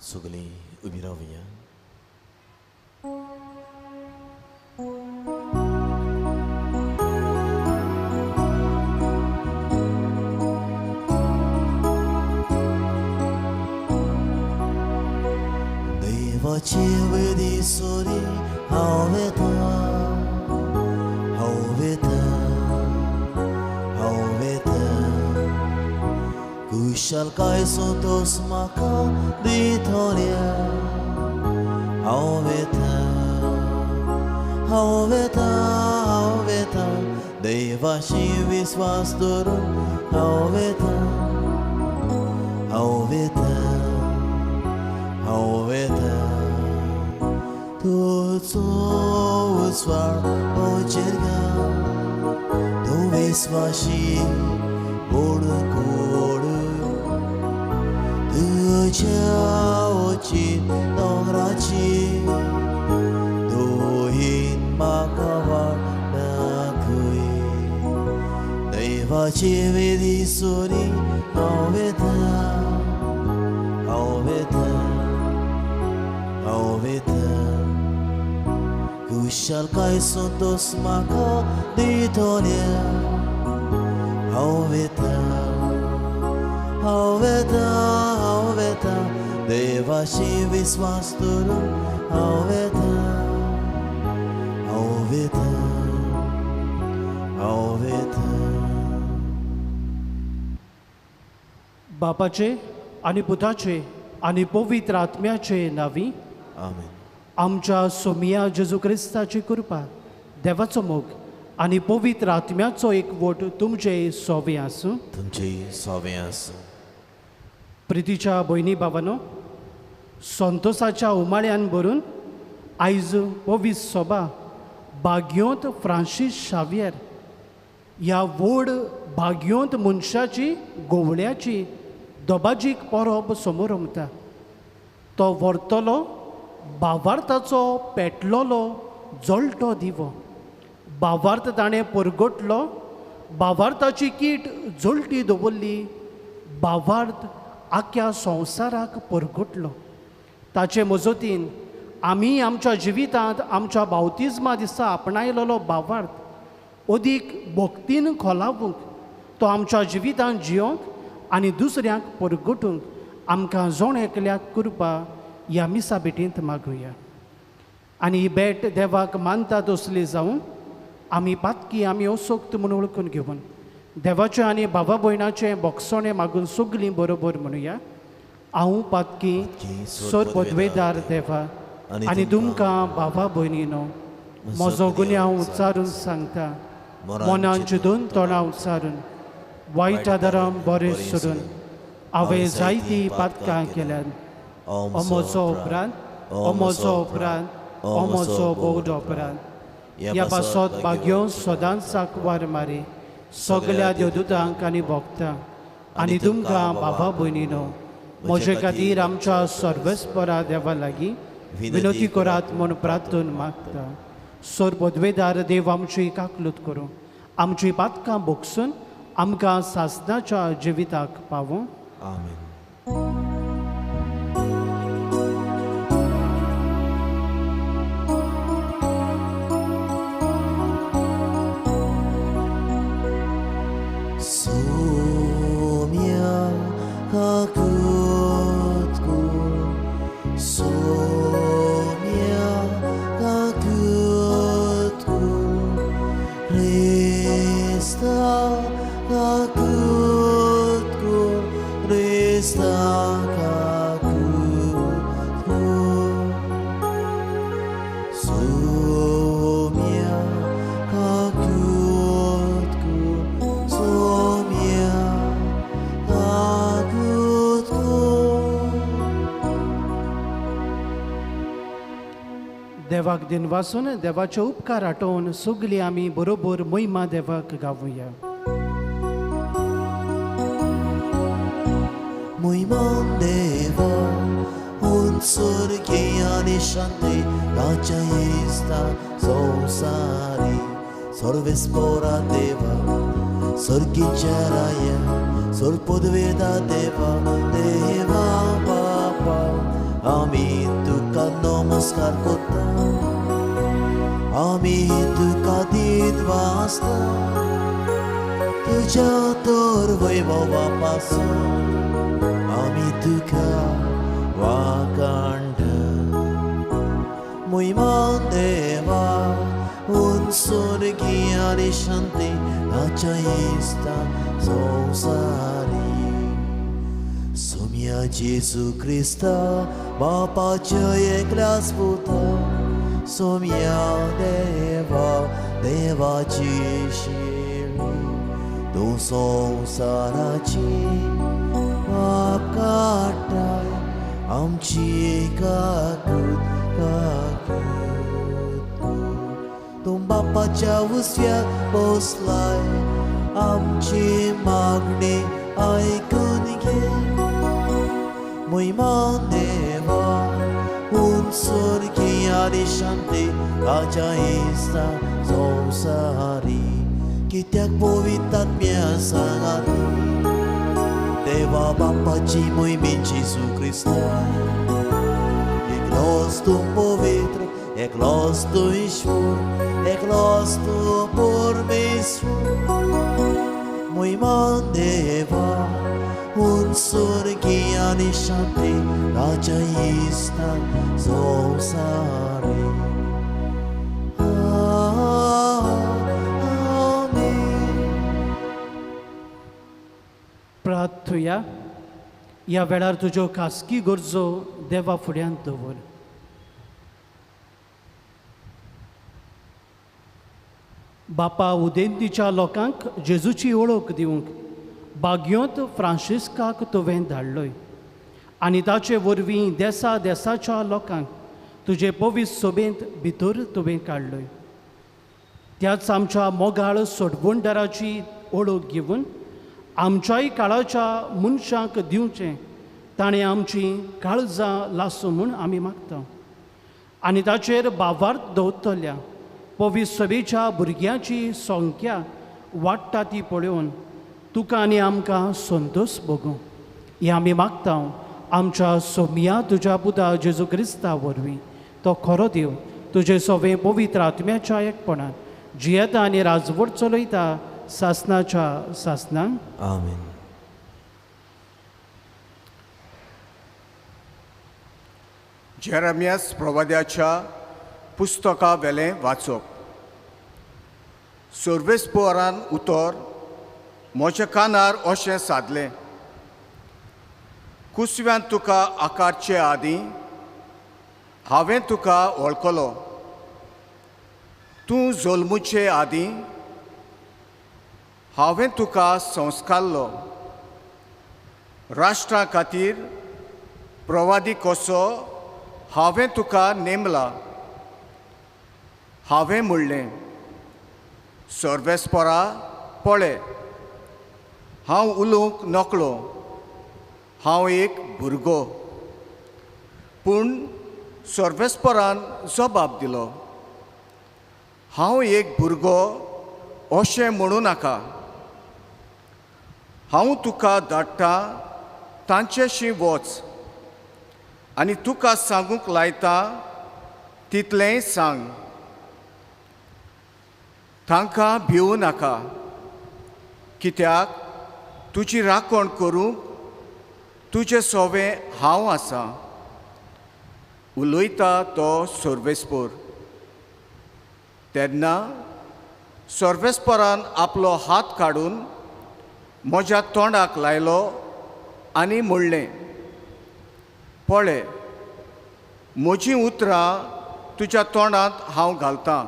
सगळीं उबी रावया. देवाचे वेदी सोरी हांव वेता, हांव वेता, हांव वेता. कुशलकाय संतोस म्हाका दितल्या. हांव वेता, हांव वेता, हांव वेता. देवाशी विस्वास दवरून हांव वेता, हांव वेता, हांव वेता. तुजो उजवाड म्हजेर घाल, तूं विस्वाशी गोड कोड. तुज्या वचीन दोंगराची दोहीन म्हाका वाट दाखय. देवाचे वेदी सोरी हांव वेता, हांव वेता, हांव वेता. कुशलकाय संतोस म्हाका दितल्या. हांव वेता, हांव वेता, हांव वेता. देवाशी विस्वास दवरून हांव वेता, हांव वेता, हांव वेता. बापाचे आनी पुताचे आनी पवित्र आत्म्याचे नांवी आमेन. आमच्या सोमिया जेजू क्रिस्ताची कृपा, देवाचो मोग आनी पवित्र आत्म्याचो एकवट तुमचे सोवे आसूं. तुमचे सोवे आसूं. प्रितीच्या भयणी बाबानो, संतोसाच्या उमाळ्यान भरून आयज पवित्र सोबा भाग्योंत फ्रांसीस शावियर ह्या व्हड भाग्योंत मनशाची गोवळ्याची दबाजीक परब समोर रमता. तो व्हरतलो भावार्थाचो पेटलोलो जळटो दिवो. भावार्थ ताणें परगटलो, भावार्थाची कीट जळटी दवरली, भावार्थ आख्या संवसाराक परगटलो. ताचे मजतीन आमी आमच्या जिवितांत आमच्या बावतिज्मा दिसा आपणायलेलो भावार्थ अदीक भक्तीन खोलावूंक, तो आमच्या जिवितांत जियोंक आनी दुसऱ्यांक परगटूंक आमकां जण एकल्याक कृपा ह्या मिसा भेटींत मागुया. आनी ही भेट देवाक मानता तसली जावं आमी पातकी, आमी असोक्त म्हूण वळखून घेवन देवाचें आनी बाबा भयणाचें बोगसणें मागून सगलीं बरोबर म्हणुया. हांव पातकी सर पदवेदार देवा आनी तुमकां बाबा भयणीनो म्हजो गुन्यांव उच्चारून सांगता. मनान चिंतून तोंडां उच्चारून वायट आदारान बरें सोडून हांवें जायतीं पातकां केल्यात. अमोचो उपरांत, अमोचो उपरांत, अमोचो बोवड उपरांत ह्या पासत भाग्यो सदांच साकवार मारी सगल्या देवदूतांक आनी भोगता आनी तुमकां बाबा भयणीनो म्हजे खातीर आमच्या सर्वेस्परा देवा लागीं विनोती करात म्हूण प्रार्थन मागता. सर पदवेदार देव आमची काकलूत करूं, आमची पातकां भोगसून आमकां सासनाच्या जिविताक पावूं. आमेन. Somia kakutku, somia kakutku, Krista kakutku, Krista kakutku. Somia kakutku, somia kakutku. देवाक दिनवासून देवाचे उपकार आठोवन सगळीं आमी बरोबर महिमा देवाक गावया. महिमा देवा उंचुरकी आनी शांती ताच्या इस्ता संवसारी. सर्वेस्पोरा देवा सर्गीच्या राया, सर पदवेदा देवा, देवा बापा आमी तुका नमस्कार करता आमी तुका दीत वाचता तुज्या तर वैभवा पासून आमी तुका वाकांडा मोहिमान देवा उन स्वर्गीय शांती राजा इस्ता संवसारी सोम्या जेजू क्रिस्ता बापाच्या एकल्याच पुता सोम्या देवा देवाची शिरी तूं संवसाराची पाप काडटाय आमची काकूत काकूत तूं बापाच्या उस्याक बसलाय आमची मागणी आयकून घे मोहिमान देवा उन स्वर्गीय आनी शांती राजा इस्ता संवसारी कित्याक पवित्र आत्म्या सांगाती देवा बापाची मोहिमेन जेजू क्रिस्ता एकलोच तूं पवित्र एकलोच तूं ईश्वर एकलोच तूं परमेश्वर मोहिमान देवा उन स्वर्गीय आनी शांती राजा इस्ता संवसारी आमेन. प्रार्थुया. ह्या वेळार तुज्यो खासगी गरजो देवा फुड्यांत दवर. बापा उदेंतीच्या लोकांक जेजूची वळख दिवंक बाग्योंत फ्रांसिस्काक तुवें धाडलोय आनी ताचे वरवीं देसा देसाच्या लोकांक तुजे पवित्र सोबेंत भितर तुवें काडलोय. त्याच आमच्या मोगाळ सोडवणदाराची वळख घेवन आमच्याय काळाच्या मनशांक दिवचें ताणें आमची काळजां लासूं म्हूण आमी मागता आनी ताचेर बावार्थ दवरतल्या पवित्र सभेच्या भुरग्यांची संख्या वाडटा ती पळोवन तुका आनी आमकां संतोश भोगूं हें आमी मागता आमच्या सोम्या तुज्या पुता जेजू क्रिस्ता वरवीं. तो खरो देव तुजे सोवे पवित्र आत्म्याच्या एकपणान जियेता आनी राजवट चलयता सासनाच्या सासनाक. आमेन. जेरमियास प्रवाद्याच्या पुस्तका वेलें वाचप. सर्वेस्पोरान उतर म्हज्या कानार अशें सादलें, कुसव्यान तुका आकारचे आदीं हांवें तुका वळखलो, तूं जल्मुचे आदीं हांवें तुका संस्कारलो, राष्ट्रा खातीर प्रवादी कसो हांवें तुका नेमला. हांवें म्हणलें, सर्वेस्परा पळय, हांव उलोवंक नकळो, हांव एक भुरगो. पूण सर्वेस्परान जबाब दिलो, हांव एक भुरगो अशें म्हणूं नाका, हांव तुका धाडटा तांचेशी वच आनी तुका सांगूंक लायता तितलेंय सांग. तांकां भिवूं नाका, कित्याक तुजी राखण करूंक तुजें सोवें हांव आसां. उलयता तो सर्वेस्पोर. तेन्ना सर्वेस्पोरान आपलो हात काडून म्हज्या तोंडाक लायलो आनी म्हणलें, पळय, म्हजीं उतरां तुज्या तोंडांत हांव घालतां.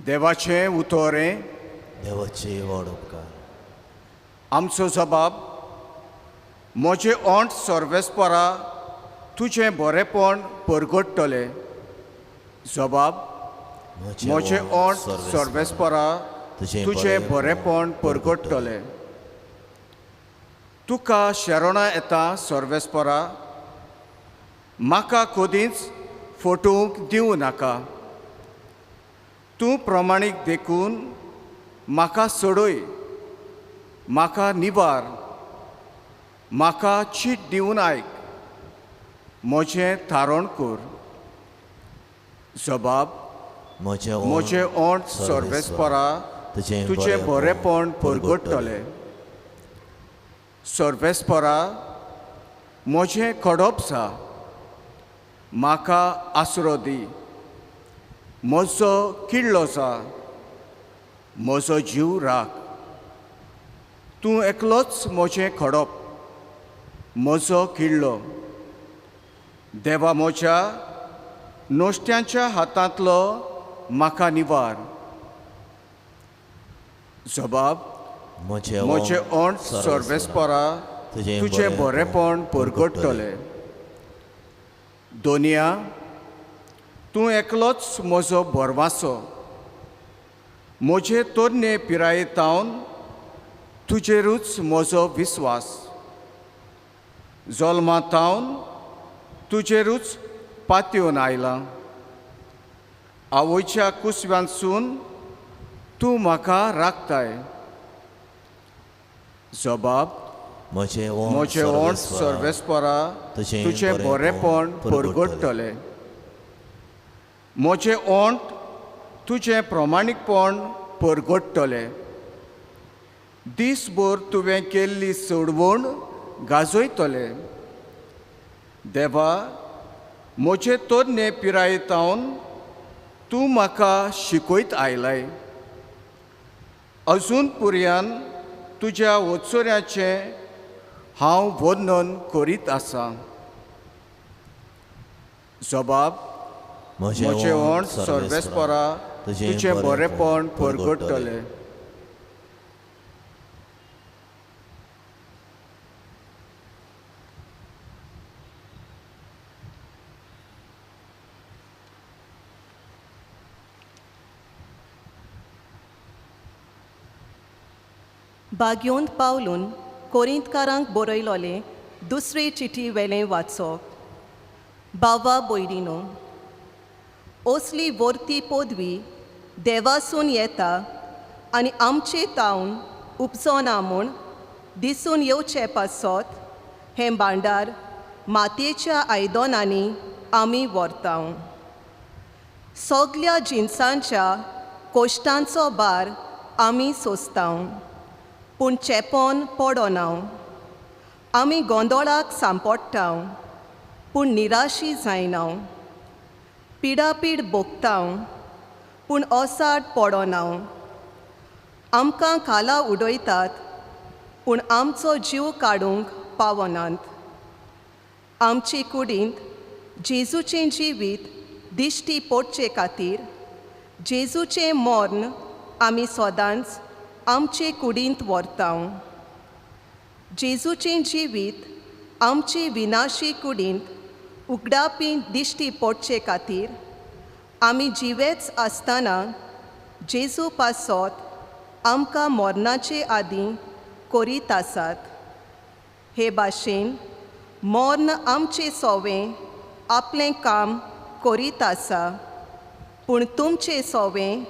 देवाचें उतोरें. देवाचे व्हड उपकार. आमचो जबाब, म्हजें ओंठ सर्वेस्परा तुजें बरेपण परगट्टलें. जबाब, म्हजें ओंठ सर्वेस्परा तुजें बरेपण परगट्टलें. तुका शरणां येता सर्वेस्परा, म्हाका कदींच फटोवंक दिवं नाका. तूं प्रमाणीक देखून म्हाका सोडय, म्हाका निवार, म्हाका चीट दिवन आयक, म्हजें थारण कर। जबाब म्हजें ओंठ सर्वेस्परा तुजें बरेपण परगट्टलें। सर्वेस्परा म्हजें खडप जा, म्हाका आसरो दी, म्हजो किल्लो जा, म्हजो जीव राख। तूं एकलोच म्हजें खडप, म्हजो किल्लो। देवा म्हज्या नोश्ट्यांच्या हातांतलो म्हाका निवार। जबाब म्हजें ओंठ सर्वेस्परा तुजें बरेपण परगट्टलें। दोनिया तूं एकलोच म्हजो भरवासो, म्हजे तरणे पिराये तावन तुजेरूच म्हजो विस्वास, जल्मा तावन तुजेरूच पातयेवन आयलां। आवयच्या कुसव्यांतसून तूं म्हाका राखताय। जबाब म्हजें ओंठ सर्वेस्परा तुजें बरेपण परगट्टलें। म्हजें ओंठ तुजें प्रमाणीकपण परगट्टलें। दीसभर तुवें केल्ली सोडवण गाजयतलें। देवा म्हजे तरणे पिराये तावन तूं म्हाका शिकयत आयलाय। अजून पुर्यान तुज्या वचोऱ्याचें हांव वर्णन करीत आसा। जबाब म्हजें ओंठ सर्वेस्परा तुजें बरेपण परगट्टलें। बाग्योंत पावलून कोरिंतकारांक बरयलोले दुसरे चिटी वेलें वाचप। बावा भयणीनो, असली वर्ती पदवी देवासून येता आनी आमचे तावन उपजना म्हूण दिसून येवचे पासत हें भांडार मातयेच्या आयदनांनी आमी व्हरता। सगल्या जिनसांच्या कोश्टांचो भार आमी सोंसता पूण चेपोन पडना। आमी गोंदोळाक सांपडटा पूण निराशी जायना। पिडापीड भोगता पूण ओसाड पडना। आमकां खाला उडयतात पूण आमचो जीव काडूंक पावनात। आमचे कुडींत जेजूचें जिवीत दिश्टी पडचे खातीर जेजूचें मर्ण आमी सदांच आमचे कुडींत व्हरता। जेजूचें जिवीत आमचे विनाशी कुडींत उगडापी दिश्टी पडचे खातीर आमी जिवेच आसतना जेजू पासत आमकां मरणाचे आदीं करीत आसात। हे भाशेन मर्ण आमचे सोवें आपलें काम करीत आसा पूण तुमचे सोवें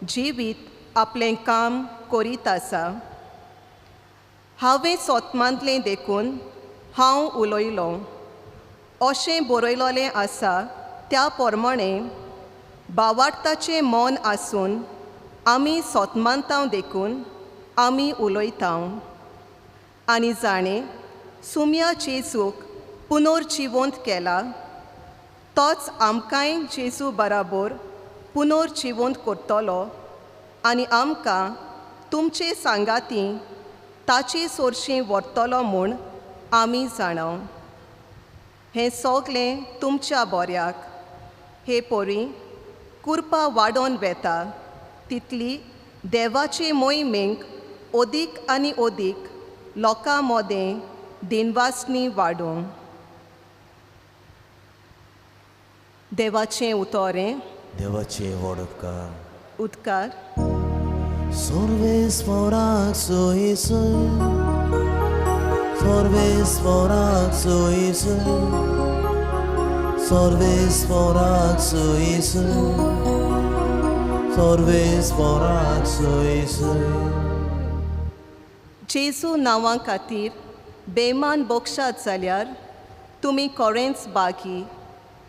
जिवीत आपलें काम करीत आसा। हांवें सोतमांतलें देखून हांव उलयलों अशें बरयलोलें आसा। त्या प्रमाणें बावाडताचें मन आसून आमी सोतमानता देखून आमी उलयता। आनी जाणें सुम्या जेजूक पुनर्जिवंत केला तोच आमकांय जेजू बराबर पुनर्जिवंत करतलो आनी आमकां तुमचे सांगाती ताचे सोरशीं व्हरतलो म्हूण आमी जाणा। हें सगळें तुमच्या बऱ्याक। हे पोरी कुरपा वाडोवन वेता तितली देवाचे मोहिमेक अदीक आनी अदीक लोकां मदें दिनवासनी वाडोवं। देवाचें उतोरें देवाचें व्हड उपकार उदकार। सर्वेस्पराक सोयसय, सर्वेस्पराक सोयसय, सर्वेस्पराक सोयसय, सर्वेस्पराक सोयसय। जेजू नांवां खातीर बेमान बक्षात जाल्यार तुमी खरेंच बागी,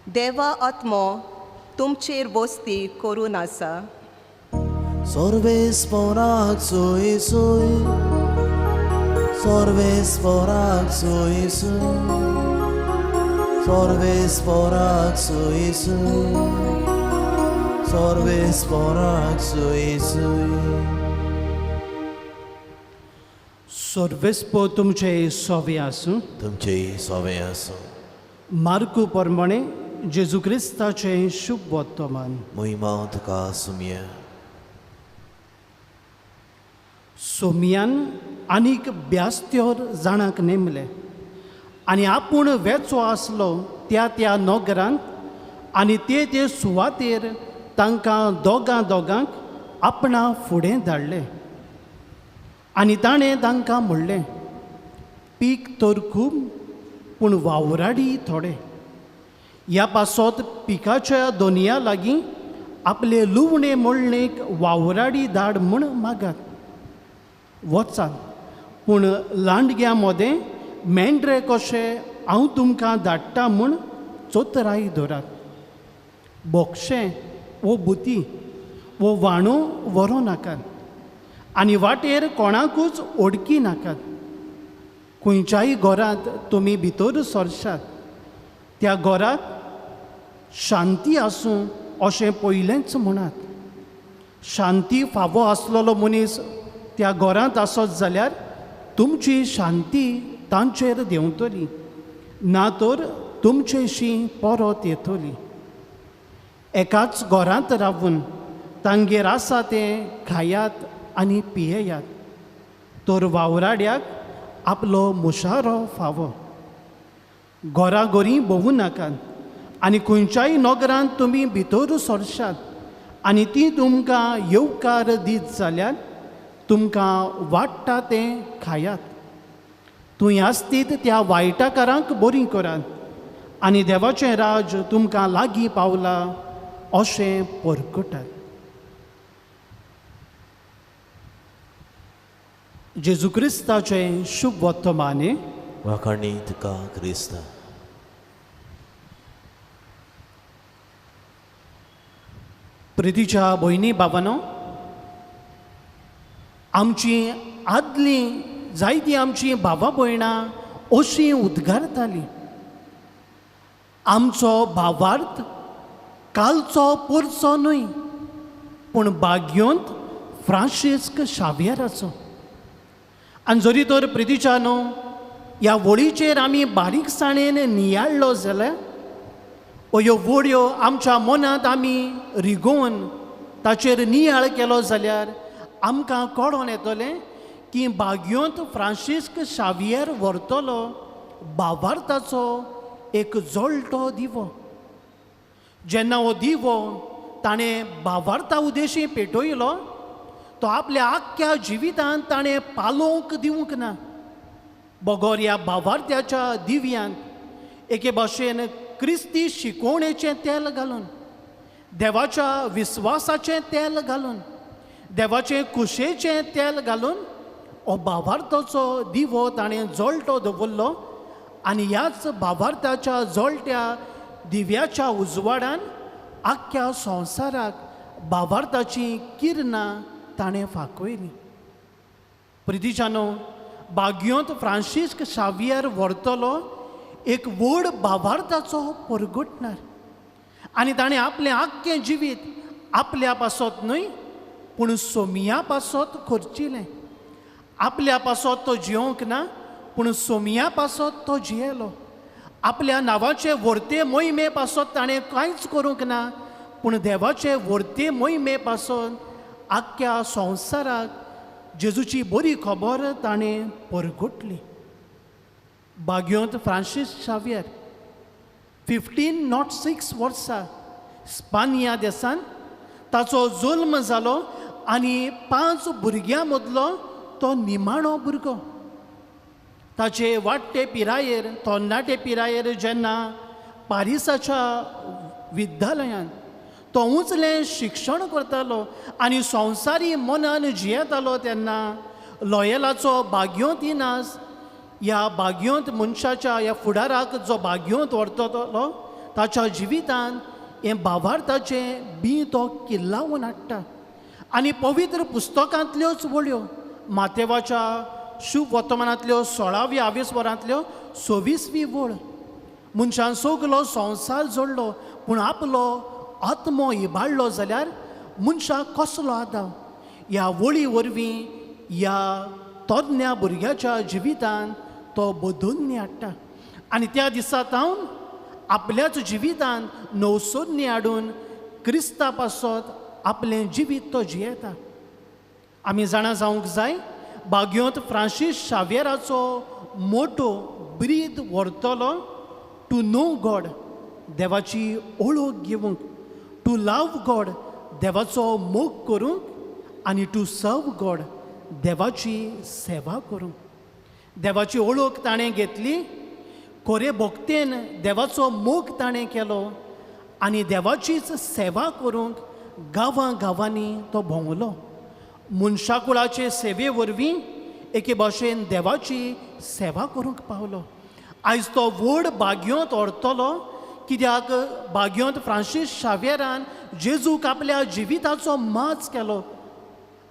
देवा आत्मो तुमचेर वस्ती करून आसा. सर्वेस्पोराक सोय सोय, सर्वेस्पोराक सोय सोय, सर्वेस्पोराक सोय सोय, सर्वेस्पोराक सोय सोय. सर्वेस्पो तुमचे सोवे आसूं. तुमचे सोवे आसूं. मार्कू प्रमाणे जेजू क्रिस्ताचें शुभ वर्तमान. महिमा तुका सुमया. सोमियान आनीक ब्यास्त्योर जाणांक नेमले आनी आपूण वेचो आसलो त्या त्या नगरांत आनी ते ते सुवातेर तांकां दोगां दोगांक आपणा फुडें धाडले. आनी ताणें तांकां म्हणलें, पीक तर खूब पूण वावराडी थोडे. ह्या पासत पिकाच्या दोनया लागीं आपले लुवणे मोडणेक वावराडी धाड म्हूण मागात. वचात पूण लांडग्यां मदें मेंढरे कशे हांव तुमकां धाडटा म्हूण चोतराय धरात. बोक्षें वो बुती वो वाणो व्हरूं नाकात आनी वाटेर कोणाकूच ओडकी नाकात. खंयच्याय घरांत तुमी भितर सरशात त्या घराक शांती आसूं अशें पयलेंच म्हणात. शांती फावो आसलेलो मनीस त्या घरांत आसत जाल्यार तुमची शांती तांचेर देंवतली, ना तर तुमचेशी परत येतली. एकाच घरांत रावून तांगेर आसा तें खायात आनी पियेयात, तर वावराड्याक आपलो मुशारो फावो. घराघरी भोंवूं नाकात आनी खंयच्याय नगरांत तुमी भितर सरशात आनी ती तुमकां येवकार दीत जाल्यार तुमकां वाडटा तें खायात. थंय आसतीत त्या वायटाकारांक बरी करात आनी देवाचें राज तुमकां लागीं पावलां अशें परकटात. जेजू क्रिस्ताचें शुभ वर्तमाने. वाखाणी तुका क्रिस्ता. प्रितीच्या भयणी बाबानो, आमची आदली जायती आमची भावा भयणां अशीं उद्गारतालीं, आमचो भावार्थ कालचो पोरचो न्हय पूण बाग्योंत फ्रांसिस्क शावियराचो. आनी जरी तर प्रितीच्या न्हू ह्या वळीचेर आमी बारीकसाणेन नियाळ्ळो जाल्यार ह्यो वळयो आमच्या मनांत आमी रिगोवन ताचेर नियाळ केलो जाल्यार आमकां कळोन येतलें की बाग्योंत फ्रांसिस्क शावियर व्हरतलो भावार्थाचो एक जळटो दिवो. जेन्ना हो दिवो ताणें भावार्था उद्देशी पेटयलो तो आपल्या आख्ख्या जिवितांत ताणें पालोवंक दिवंक ना, बगर ह्या भावार्थ्याच्या दिव्यांत एके भाशेन क्रिस्ती शिकोवणेचें तेल घालून, देवाच्या विस्वासाचें तेल घालून, देवाचें कुशेचें तेल घालून हो भावार्थाचो दिवो ताणें जळटो दवरलो आनी ह्याच भावार्थाच्या जळट्या दिव्याच्या उजवाडान आख्ख्या संवसाराक भावार्थाची किरणां ताणें फांकयलीं. प्रितीच्यानो, बाग्योंत फ्रांसिस्क शावियर व्हरतलो एक व्हड भावार्थाचो परगटणार आनी ताणें आपलें आख्खें जिवीत आपल्या पासत न्हय पूण सोमिया पासत खर्चिलें. आपल्या पासत तो जियोंक ना पूण सोमिया पासत तो जियेलो. आपल्या नांवाचे व्हरते मोहिमे पासत ताणें कांयच करूंक ना पूण देवाचे व्हरते मोहिमे पासत आख्ख्या संवसाराक जेजूची बरी खबर ताणें परगटली. बाग्योंत फ्रांसीस शावियर 1506 वर्सा स्पानिया देसान ताचो जल्म जालो आनी 5 भुरग्यां मदलो तो निमाणो भुरगो. ताचे वाडटे पिरायेर, तरणाटे पिरायेर जेन्ना पारिसाच्या विद्यालयांत तो उंचलें शिक्षण करतालो आनी संवसारी मनान जियेतालो तेन्ना लॉयलाचो बाग्योंत इनास ह्या बाग्योंत मनशाच्या ह्या फुडाराक जो बाग्योंत व्हरतलो ताच्या जिवितान हें भावार्थाचें बीं तो किल्लावन हाडटा. आनी पवित्र पुस्तकांतल्योच वळ्यो मातेवाच्या शुभ वर्तमानांतल्यो 16व्या आवेसवरांतल्यो 26वी वळ, मनशान सगलो संवसार जोडलो पूण आपलो आत्मो इबाडलो जाल्यार मनशाक कसलो आदाव. ह्या वळी वरवीं ह्या तरण्या भुरग्याच्या जिवितान तो बदलून हाडटा आनी त्या दिसा तावन आपल्याच जिवितान नवसोदनी हाडून क्रिस्ता पासत आपलें जिवीत तो जियेता. आमी जाणा जावंक जाय बाग्योंत फ्रांसीस शाव्येराचो मोटो ब्रीद व्हरतलो टू नो गॉड, देवाची ओळख घेवंक, टू लव गॉड, देवाचो मोग करूंक, आनी टू सर्व गॉड, देवाची सेवा करूंक. देवाची ओळख ताणें घेतली, कोरे भोक्तेन देवाचो मोग ताणें केलो आनी देवाचीच सेवा करूंक गांवां गांवांनी तो भोंवलो. मनशाकुळाचे सेवे वरवीं एके भाशेन देवाची सेवा करूंक पावलो. आयज तो व्हड बाग्योंत व्हरतलो कित्याक बाग्योंत फ्रांसीस शाव्येरान जेजूक आपल्या जिविताचो माज केलो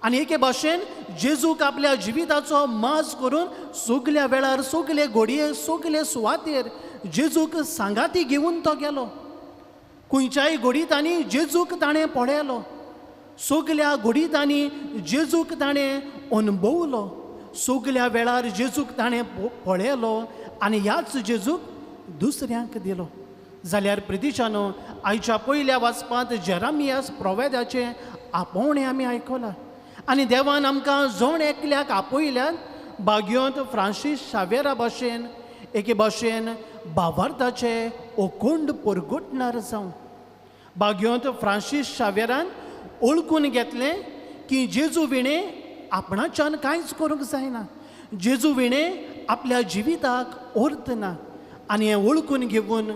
आनी एके भाशेन जेजूक आपल्या जिविताचो माज करून सगल्या वेळार सगले घोडये सगले सुवातेर जेजूक सांगाती घेवन तो गेलो. खंयच्याय घोडीतांनी जेजूक ताणें पळयलो, सगल्या घोडीतांनी जेजूक ताणें अणभवलो, सगल्या वेळार जेजूक ताणें पळयलो आनी ह्याच जेजूक दुसऱ्यांक दिलो. जाल्यार प्रितिशानो आयच्या पयल्या वाचपांत जेरामियास प्रोवेदाचें आपोवणें आमी आयकलां आनी देवान आमकां जण एकल्याक आपयल्यान बाग्योंत फ्रांसीस शाव्येरा भाशेन एके भाशेन भावार्थाचे ओकोंड परगटणार जावं. बाग्योंत फ्रांसीस शाव्येरान ओळखून घेतलें की जेजू विणें आपणाच्यान कांयच करूंक जायना, जेजू विणें आपल्या जिविताक अर्थ ना आनी हें वळखून घेवन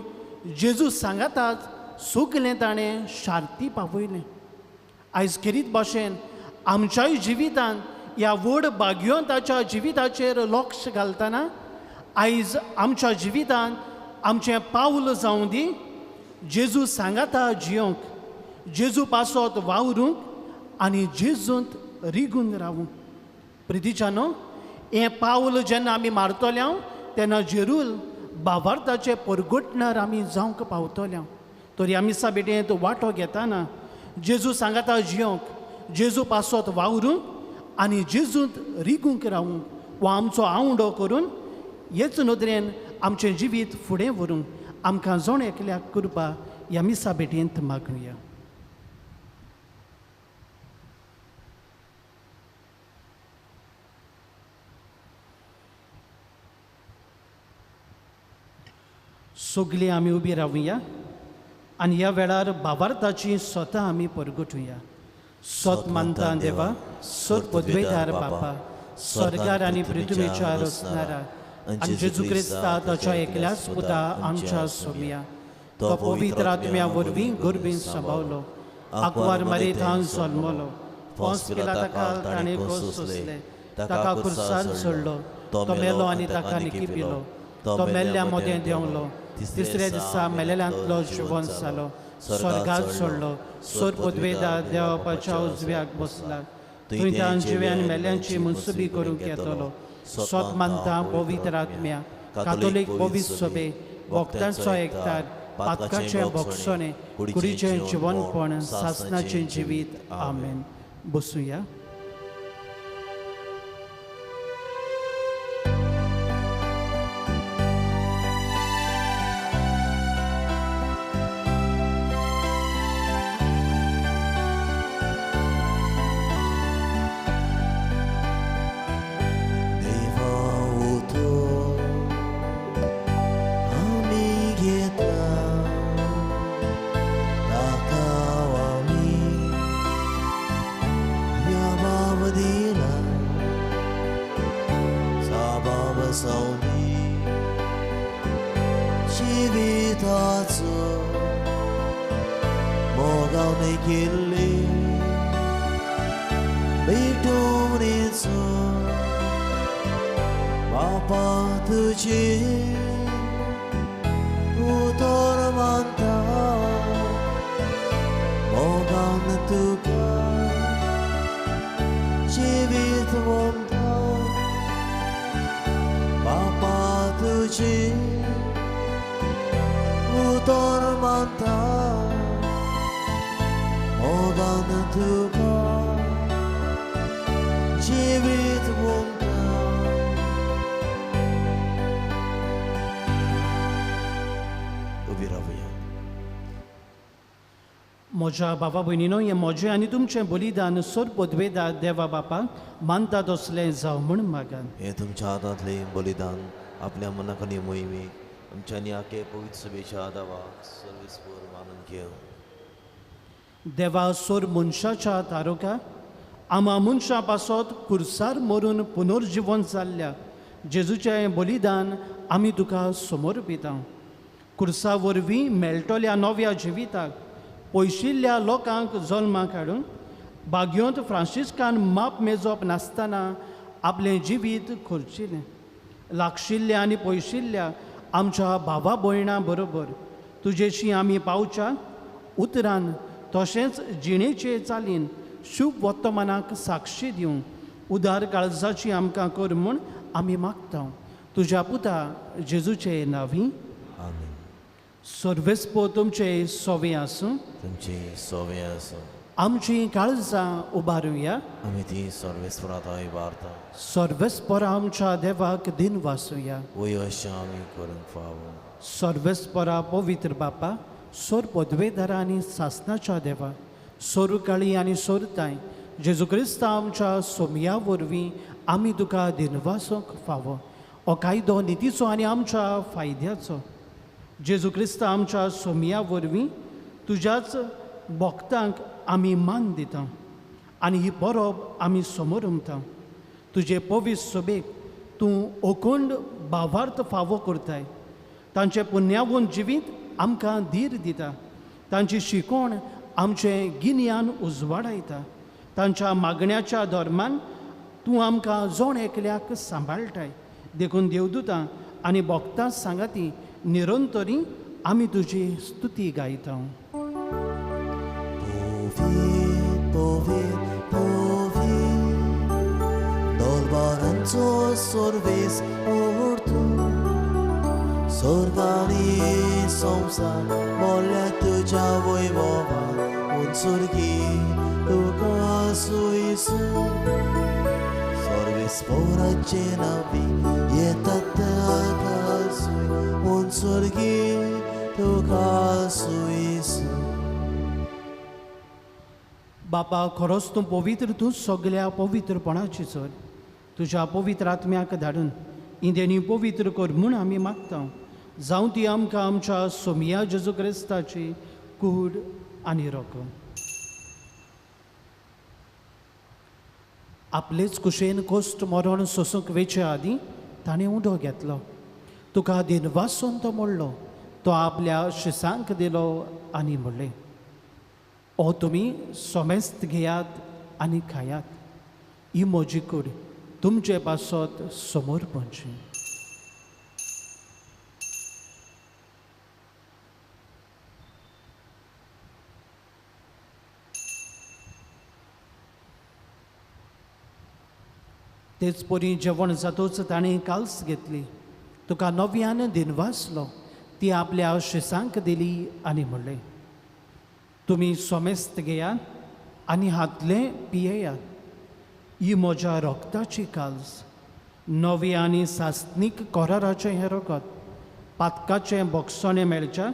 जेजू सांगाताच सगलें ताणें शार्ती पावयलें. आयज खेरीत भाशेन आमच्याय जिवितान ह्या व्हड बाग्योंताच्या जिविताचेर लक्ष घालतना आयज आमच्या जिवितान आमचें पावल जावं दी जेजू सांगाता जियोंक, जेजू पासत वावरूंक आनी जेजूंत रिगून रावूंक. प्रितीच्यानो हें पावल जेन्ना आमी मारतले तेन्ना जेरूल भावार्थाचे परगटणार आमी जावंक पावतले. तरी आमी मिसा भेटेंत वांटो घेतना जेजू सांगाता जियोंक, जेजू पासत वावरूंक आनी जेजूंत रिगूंक रावूंक वा आमचो आवंडो करून हेच नदरेन आमचें जिवीत फुडें व्हरूंक आमकां जण एकल्याक कृपा ह्या मिसा भेटेंत मागुया. सगळीं आमी उबी रावया आनी ह्या वेळार भावार्थाची स्वता आमी परगटुया. सत मानता देवा, सत पदवेदार बापा, स्वर्गार आनी पृथ्वीच्या रचणारा आनी जेजू क्रिस्ता ताच्या एकल्याच पुता आमच्या सोमया, तो पवित्र आत्म्या वरवीं गर्भीन सांबावलो, आंकवार मारीथान जल्मलो, पोंस पिलाता ताणें खोस सोंसले, ताका खुर्सार सोडलो, तो मेलो आनी ताका निकिपिलो, तो मेल्ल्या मोदें देंवलो, तिसऱ्या दिसा मेलेल्यांतलो जिवन जालो, स्वर्गात सोडलो, सोर पदवेदार देवाच्या उजव्याक बसला, थंय त्यान जिव्यान मेल्यांची मनसुबी करूंक येतलो. सत मानता पवित्र आत्म्या, कातोलीक पवित्र सभे, भक्तांचो एकतार, पातकाचें भोगसणें, कुडीचें जिवनपण, सासनाचें जिवीत. आमेन. बसुया. मोगावने केल्ले भेटवणेचो. बापा तुजी उतर मानता मोगान तुका जिवीत वमता बापा तुजी उतर मानता मोगान तुका जिवीत वमता. उबी रावया. म्हज्या बाबा भयणीनो, हें म्हजें आनी तुमचें बलिदान सोर पदवेदा देवा बापाक मानता तसलें जावं म्हूण मागान. हें तुमच्या हातांतलें बलिदान आपल्या मनाक आनी मोहिमेक आमच्यांनी आखे पवित्र सभेच्या दावाक सर्वेस्पर मानून घेवं. देवा सोर मनशाच्या तारोका आमा मनशां पासत कुर्सार मरून पुनर्जिवन जाल्ल्या जेजूचें बलिदान आमी तुका समर्पिता. कुर्सा वरवीं मेळटल्या नव्या जिविताक पयशिल्ल्या लोकांक जल्माक हाडून बाग्योंत फ्रांसिस्कान माप मेजप नासतना आपलें जिवीत खर्चिलें. लागशिल्ल्या आनी पयशिल्ल्या आमच्या भावा भयणां बरोबर तुजेशी आमी पावच्या उतरान तशेंच जिणेचे चालीन शुभ वर्तमानाक साक्षी दिवंक उदार काळजाची आमकां कर म्हूण आमी मागता. तुज्या पुता जेजूचे नांवी आमेन. सर्वेस्पो तुमचे सोवे आसूं. तुमचे सोवे आसूं. आमची काळजां उबारुया. आमी ती सर्वेस्परात उबारता. सर्वेस्परा आमच्या देवाक दिन वासुया. वय अशें आमी करूंक फावो. सर्वेस्परा पवित्र बापा, सोर पदवेदारा आनी सासनाच्या देवा, सोरुकाळी आनी सोरताय जेजू क्रिस्ता आमच्या सोमया वरवीं आमी तुका दिनवासूंक फावो. हो कायदो नितीचो आनी आमच्या फायद्याचो. जेजू क्रिस्ता आमच्या सोमया वरवीं तुज्याच भक्तांक आमी मान दिता आनी ही परब आमी समोर उमता. तुजे पवित्र सभेक तूं अखंड भावार्थ फावो करताय. तांचें पुण्यावून जिवीत आमकां धीर दिता. तांची शिकवण आमचें गिन्यान उजवाडायता. तांच्या मागण्याच्या धर्मान तूं आमकां जण एकल्याक सांबाळटाय. देखून देवदूतां आनी भक्तां सांगाती निरंतरी आमी तुजी स्तुती गायता. पवित्र पवित्र पवित्र दरबारांचो सर्वेस ओर्तू स्वर्गानी संवसार मोल्या तुज्या वैभवान उंचुर्गी तुका सुयसू सर्वेस्पराचे नांवी येतात ताका सुय उंचुर्गी तुका सुयसू. बापा खरोच तूं पवित्र, तूं सगल्या पवित्रपणाची चर. तुज्या पवित्र आत्म्याक धाडून इंद्यांनी पवित्र कर म्हूण आमी मागता. जावं ती आमकां आमच्या सोमया जेजू क्रिस्ताची कूड आनी रकम. आपलेच कुशेन कोश्ट मरण सोसूंक वेचे आदीं ताणें उडो घेतलो. तुका दिनवासून तो मोडलो. तो आपल्या शिसांक दिलो आनी म्हणलें, ओ तुमी सोमेस्त घेयात आनी खायात. ही म्हजी कूड तुमचे पासत समोर पडची. तेच परी जेवण जातूच ताणें काल्स घेतली. तुका नव्यान दिनवासलो. ती आपल्या शिसांक दिली आनी म्हणलें, तुमी सोमेस्त घेयात आनी हातलें पियेयात. ही म्हज्या रगताची काल्स, नवी आनी सासनीक कराराचें हें रगत पातकाचें बोगसणें मेळच्या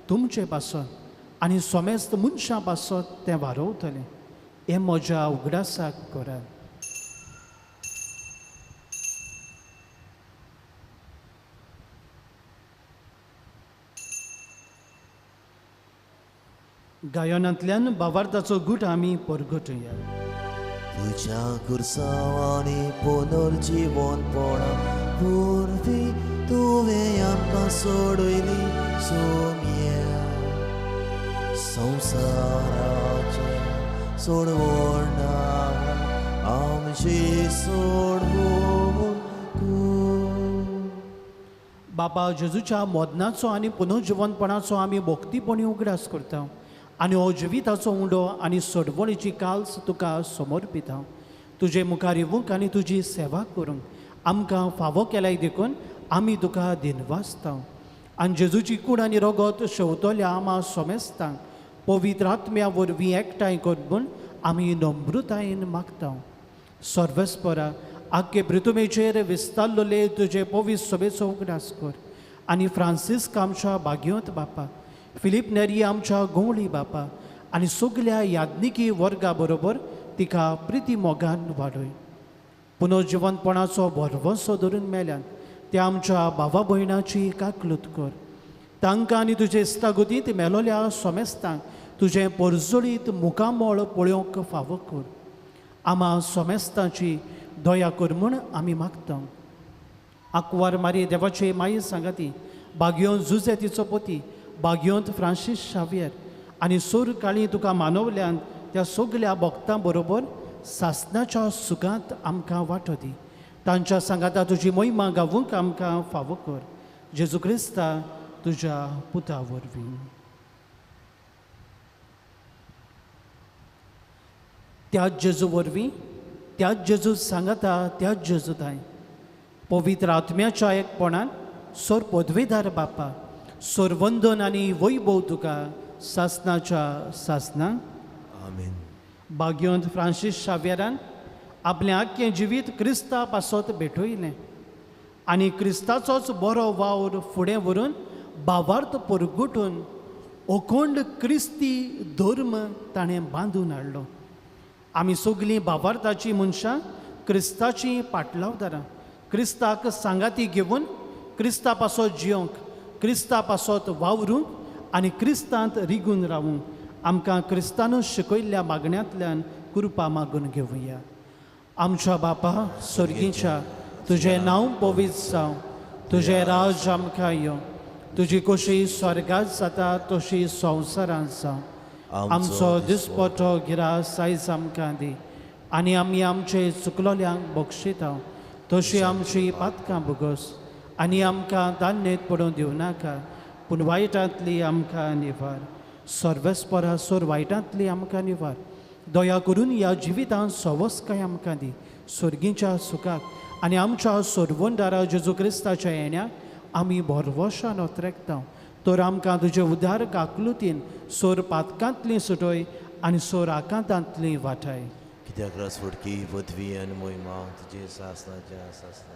तुमचे पासत आनी सोमेस्त मनशां पासत तें वारोवतलें. हें म्हज्या उगडासाक करात. गायनांतल्यान भावार्थाचो गूट आमी परगटुया. तुज्या कुर्सांवांनी पुनर्जिवनपणा वरवीं तुवें आमकां सोडयली सोमया. संवसाराच्या सोडवणा आमची सोडवण कर. बाबा जेजूच्या मोदनाचो आनी पुनर्जिवनपणाचो आमी भक्तीपणी उगडास करता आनी हो जिविताचो उंडो आनी सोडवणीची काल्स तुका समर्पिता. तुजे मुखार येवंक आनी तुजी सेवा करूंक आमकां फावो केल्याय देखून आमी तुका दिनवासता. आनी जेजूची कूड आनी रगत शेवतल्या आमा सोमेस्तांक पवित्र आत्म्या वरवीं एकठांय कर म्हूण आमी नम्रतायेन मागता. सर्वेस्परा आख्खे पृथुमेचेर विस्तारलेले तुजे पवित्र सभेचो उगडास कर आनी फ्रांसिस्क आमच्या बागयोंत बापा, फिलीप नेरी आमच्या गवळी बापा आनी सगल्या याज्ञिकी वर्गा बरोबर तिका प्रिती मोगान वाडय. पुनर्जिवनपणाचो भरवंसो धरून मेल्यान त्या आमच्या भावा भयणाची काकलूत कर. तांकां आनी तुजे इस्तागुतींत मेलोल्या सोमेस्तांक तुजें परजळीत मुखामळ पळोवंक फावो कर. आमा सोमेस्तांची दया कर म्हूण आमी मागता. आंकवार मारी देवाचे माई सांगाती, बागयोन जुजे तिचो पती, बागयोंत फ्रांसीस शावियर आनी सोर काळी तुका मानवल्यान त्या सगल्या भक्तां बरोबर सासनाच्या सुखांत आमकां वांटो दी. तांच्या सांगाता तुजी महिमा गावूंक आमकां फावो कर. जेजू क्रिस्ता तुज्या पुता वरवीं. त्याच जेजू वरवीं, त्याच जेजू सांगाता, त्याच जेजू ताय पवित्र आत्म्याच्या एकपणान सोर पदवेदार बापा, सोरवंदन आनी वैभव तुका सासनाच्या सासना. आमेन. बाग्योंत फ्रांसीस शाव्यरान आपलें आख्खें जिवीत क्रिस्ता पासत भेटयलें आनी क्रिस्ताचोच बरो वावर फुडें व्हरून भावार्थ परगटून अखंड क्रिस्ती धर्म ताणें बांदून हाडलो. आमी सगलीं भावार्थाचीं मनशां क्रिस्ताचीं पाटलावदारां, क्रिस्ताक सांगाती घेवन क्रिस्ता पासत जियोंक, क्रिस्ता पासत वावरूंक आनी क्रिस्तांत रिगून रावूंक आमकां क्रिस्तानूच शिकयल्ल्या मागण्यांतल्यान कृपा मागून घेवया. आमच्या बापा स्वर्गीच्या, तुजें नांव पवित्र जावं, तुजें राज आमकां यो, तुजी कशी स्वर्गांत जाता तशी संवसारांत जावं. आमचो दिसपटो गिरास आयज आमकां दी आनी आमी आमचे चुकलोल्यांक बक्षिता तशी आमची पातकां भोगस आनी आमकां दान्नेत पडून दिवं नाका, पूण वायटांतली आमकां निवार. सर्वेस्परा सोर वायटांतली आमकां निवार. दया करून ह्या जिवितांत सवस्काय आमकां दी, स्वर्गीच्या सुखाक आनी आमच्या सोरवंदारा जेजू क्रिस्ताच्या येण्याक आमी भरवशान ओतरेकता. तर आमकां तुजे उदार काकलुतीन सोर पातकांतली सुटय आनी सोर आकांतांतली वाटाय. कित्याक रस फुटकी पदवी आनी मोहिमा तुजे सासनाच्या सासना.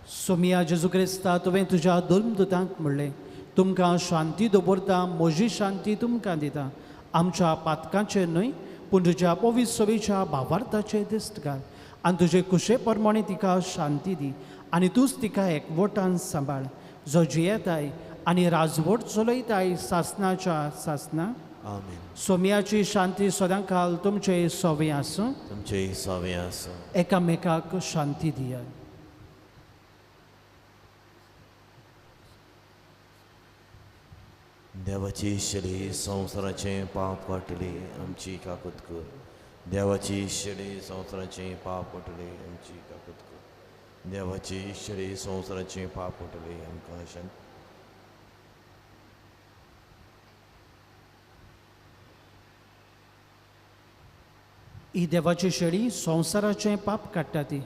सोमिया जेजू क्रिस्ता, तुवें तुज्या धर्मदुतांक म्हणलें, तुमकां शांती दवरता, म्हजी शांती तुमकां दिता. आमच्या पातकांचेर न्हय पूण तुज्या पवित्र सभेच्या भावार्थाचेर दिश्ट घाल आनी तुजे कुशे प्रमाणे तिका शांती दी आनी तूंच तिका एकवटान सांबाळ, जो जियेताय आनी राजवट चलयताय सासनाच्या सासना. आमेन. सोमियाची शांती सदां काल तुमचे सोवे आसूं. तुमचे सोवे आसूं. एकामेकाक शांती दियात. देवाची शेळी संवसाराचें पाप काडटली आमची काकूत कर. देवाची शेळी संवसाराचें पाप काडटली आमची काकूत कर. देवाची शेळी संवसाराचें पाप काडटली आमकां शांती. ही देवाची शेळी संवसाराचें पाप काडटा ती.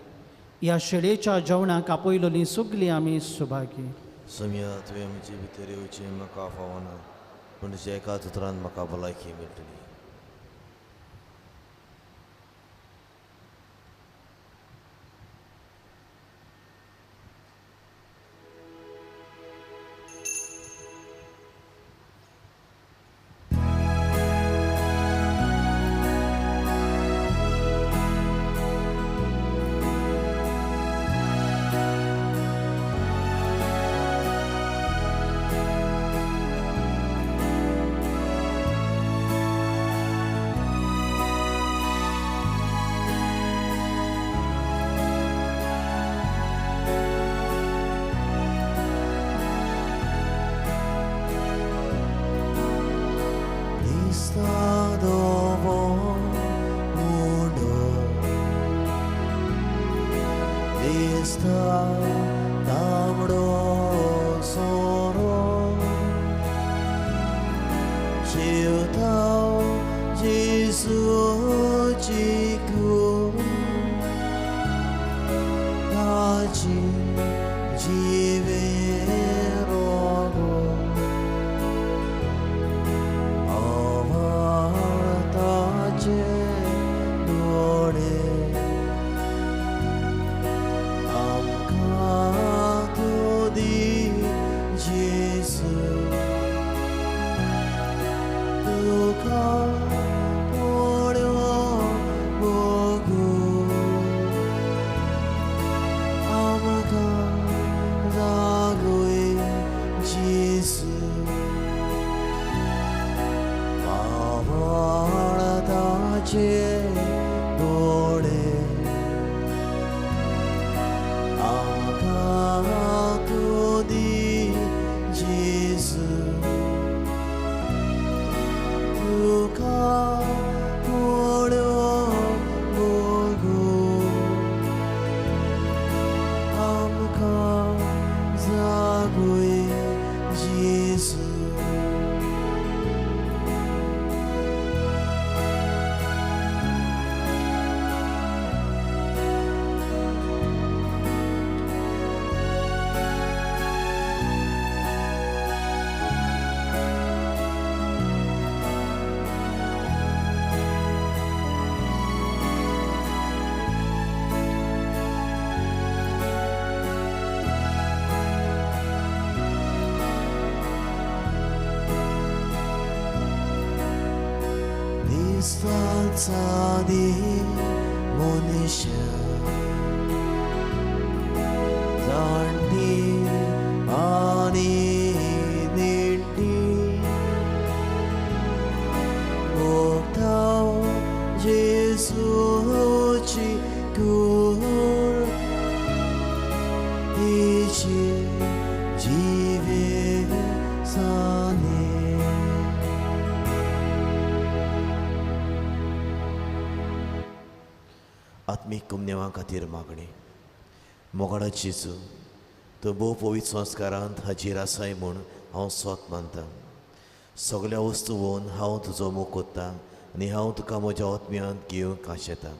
ह्या शेळयेच्या जेवणाक आपयलोली सगलीं आमी सुभागी. सोम्या, तुवें म्हजे भितर येवचें म्हाका फावना, पूण तुज्या एकाच उतरान म्हाका भलायकी मेळटली. Esta तांबडो सोरो जेसूची कूड ताची जिवें रोगो आवाळताचे दोळे आमकां तूं दी जेसू तुका पळोवंक मोगू आमकां जागय जेसू पावळताचे दोळे आमकां तूं दी जेसू तुका पळोवंक मोगू आमकां जागय जेसू. दिसता दी मनुष्य जाणटी आनी नेणटी मोगता जेसूची कूड तिची जिवे साने. आत्मीक कुमनेवा खातीर मागणी. मोगाडा जेजू, तूं भोव पवित्र संस्कारांत हाजीर आसाय म्हूण हांव स्वत मानता. सगल्या वस्तू वोन हांव तुजो मोग कोत्ता आनी हांव तुका म्हज्या आत्म्यांत घेवंक आशेता.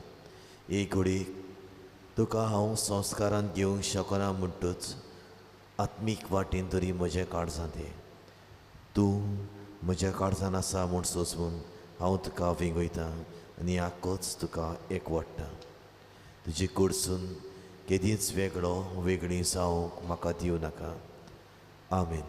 एक घडीक तुका हांव संस्कारांत घेवंक शकना म्हणटूच आत्मीक वाटेन तरी म्हज्या काळजांत ये. तूं म्हज्या काळजान आसा म्हूण सोंसून हांव तुका वेंगयता आनी आकोच तुका एकवडटा. तुजे कडसून केदींच वेगळो वेगळी जावंक म्हाका दिवं नाका. आमेन.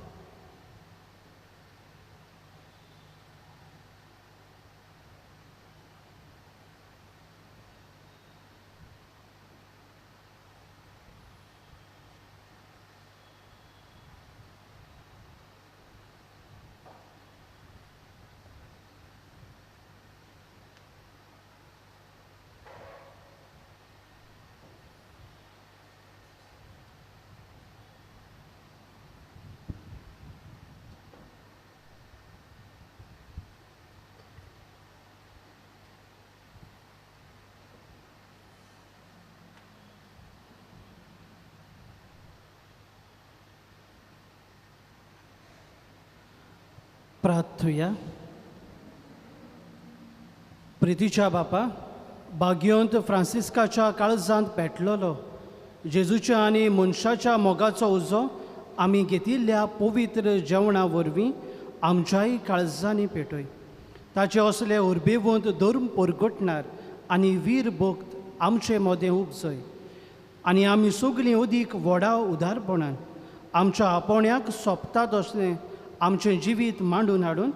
प्रार्थुया. प्रितीच्या बापा, बाग्योंत फ्रांसिस्काच्या काळजांत पेटलेलो जेजूच्या आनी मनशाच्या मोगाचो उजो आमी घेतिल्ल्या पवित्र जेवणा वरवीं आमच्याय काळजांनी पेटय. ताचे असले उर्बेवंत धर्म परगटणार आनी वीर भक्त आमचे मदें उपजय आनी आमी सगळीं अदीक व्हडा उदारपणान आमच्या आपोवण्याक सोंपतात असलें आमचें जिवीत मांडून हाडून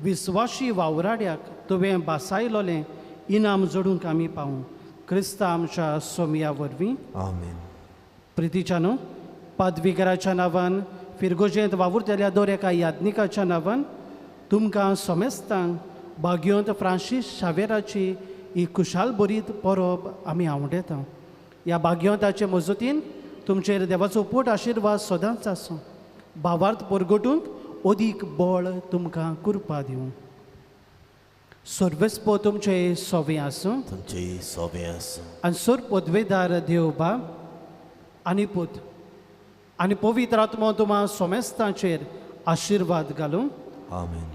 विस्वाशी वावराड्याक तुवें बासायलोलें इनाम जोडूंक आमी पावूं. क्रिस्ता आमच्या सोमया वरवीं. आमेन. प्रितीच्या न्हू पादविगाराच्या नांवान फिरगोजेंत वावुरतल्या दर एका याज्ञिकाच्या नांवान तुमकां सोमेस्तांक बाग्योंत फ्रांसीस शावेराची ही खुशाल भरीत परब आमी आवडटा. ह्या बाग्योंताचे मजतीन तुमचेर देवाचो पोट आशिर्वाद सदांच आसूं. भावार्थ परगटूंक अदीक बळ तुमकां कृपा दिवं. सर्वेस्पो तुमचे सोवे आसूं. तुमचे सोबे आसूं. आनी सर पदवेदार देव बाब आनी पूत आनी पवित्र आत्मो तुमा सोमेस्तांचेर आशिर्वाद घालूं. आमेन.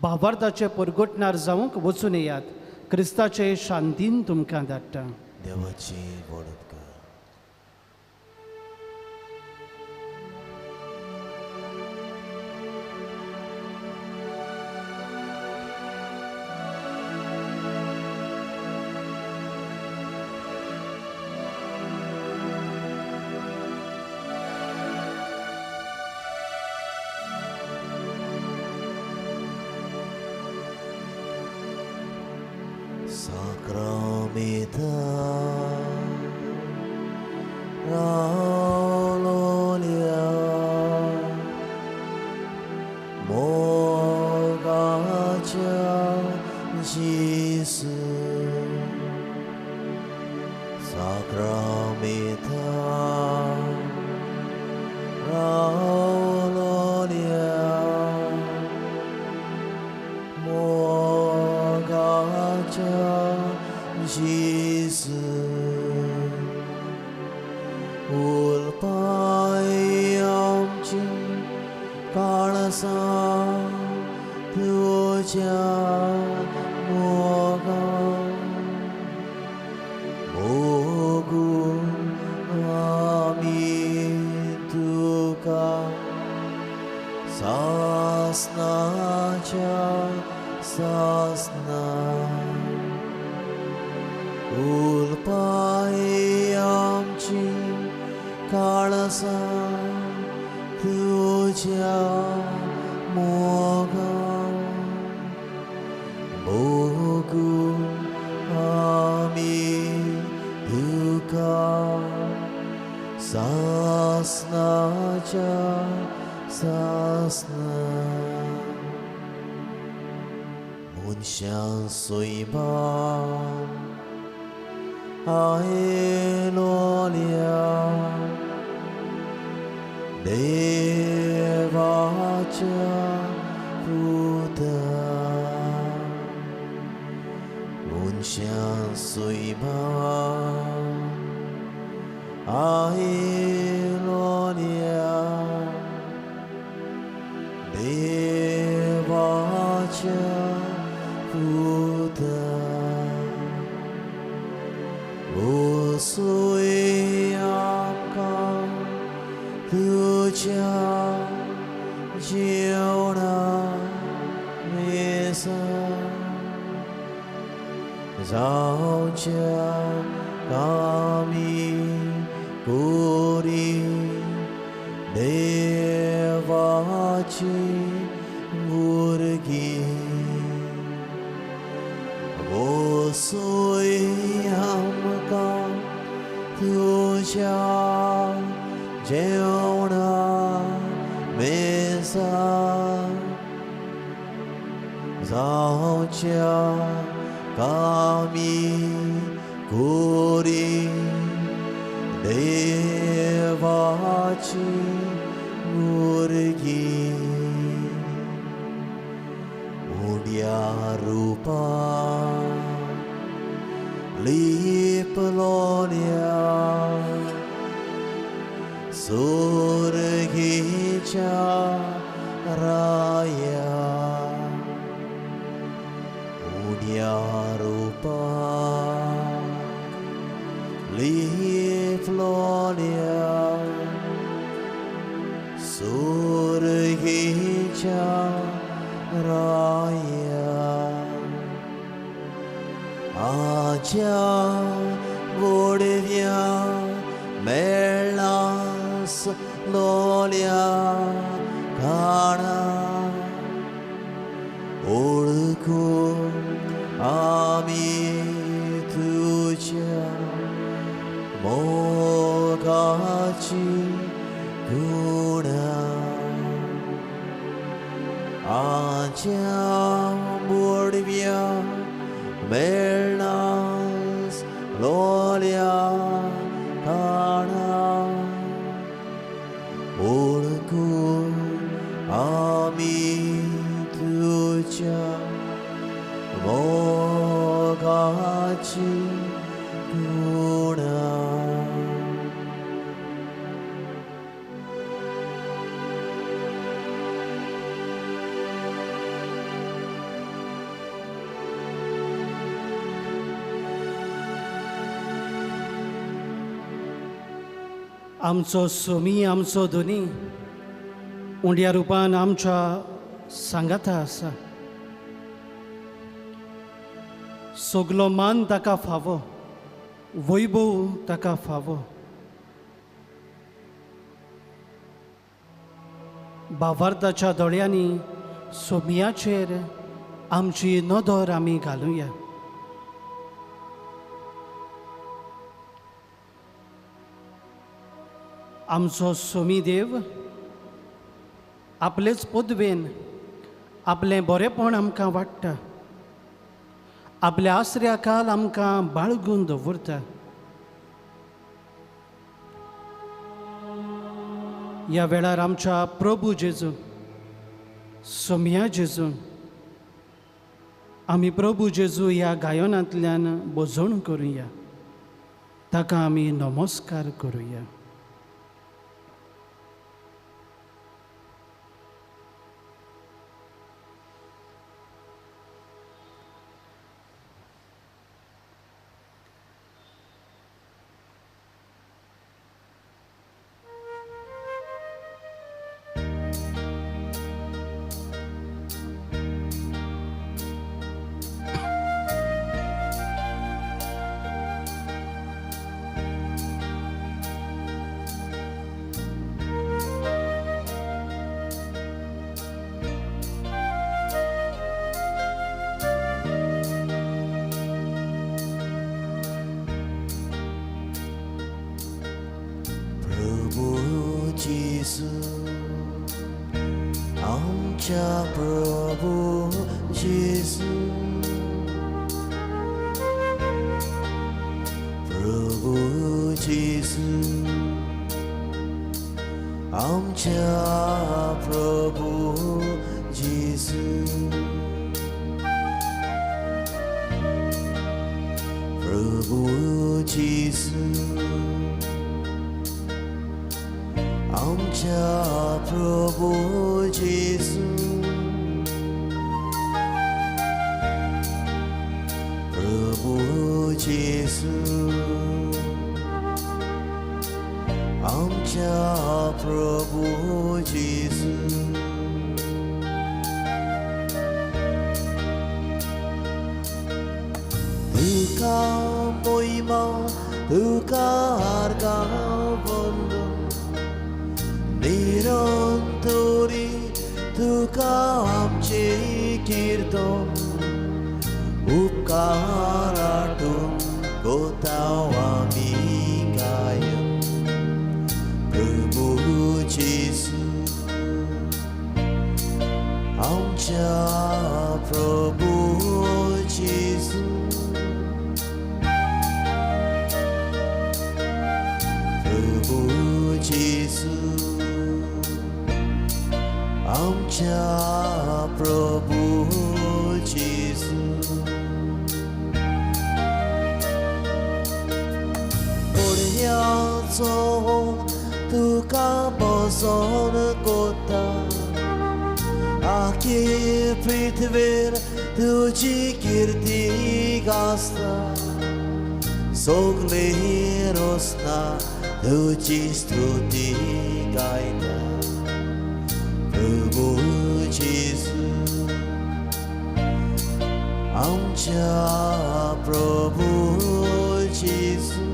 भावार्थाचे परगटणार जावंक वचून येयात. क्रिस्ताचे शांतीन तुमकां धाडटा. देवाची वडत कर. Sacramenta Raololia Mogacha Jesu Sacramenta Raololia Mogacha Jesu उलपाय आमची काळसा तुज्या मोगा मोगू आमी तुका सासनाच्या सासना उलपाय आमची काळसा तुज्या मोगा मोगू आमी तुका सासनाच्या सासना मनशां सोयबा आयलोल्या देवाच्या पुता मनशां सोयबा आयलोल्या देवाच्या पुता वसोय आमकां तुज्या जेवणा मेसा जावच्या कामी कोरी देवाची भुरगीं वसोय आमकां तुज्या जेवणा मेसा जावच्या कामी कोरी देवाची भुरगीं उड्या रुपा लिपलोल्या सुर्गीच्या राया उड्या रुपा लिपलोल्या सुर्गीच्या राया आज्या गोडव्या मेळास लोल्या काणा ओळखू आमी तुज्या मोगाची गुणा आज्या गोडव्या मेळास लोल्या काणा ओळखू आमी तुज्या मोगाची गुणा. आमचो सोमी, आमचो धनी उंड्या रुपान आमच्या सांगाता आसा। सगलो मान ताका फावो, वैभव ताका फावो। भावार्थाच्या दोळ्यांनी सोमियाचेर आमची नदर आमी घालुया। आमचो सोमी देव आपलेच पदवेन आपलें बरेंपण आमकां वाडटा, आपल्या आसऱ्या काल आमकां बाळगून दवरता। ह्या वेळार आमच्या प्रभू जेजू, सोमिया जेजू, आमी प्रभू जेजू ह्या गायनांतल्यान भजण करुया, ताका आमी नमस्कार करुया। Prabhu Jesu, Prabhu Jesu, आमच्या प्रभु जेसू, प्रभु जेसू, आमच्या प्रभु जेसू, प्रभु जेसू, आमच्या प्रभु जेसू। तुका मोहिमा, तुका आर्गां वंदन, निरंतरी तुका आमचें कीर्तन, उपकाराटून गोताव आमी गायन। प्रभु जेसू, आमच्या प्रभु जेसू, प्रभु जेसू, आमच्या प्रभु जेसू। कोडयाचो तुका बसोन कोता, आखी पृथ्वीर तुजी कीर्ती गाजता, सगली रोसना तुजी स्तुती गायता। प्रभु जेसू, आमच्या प्रभु जेसू,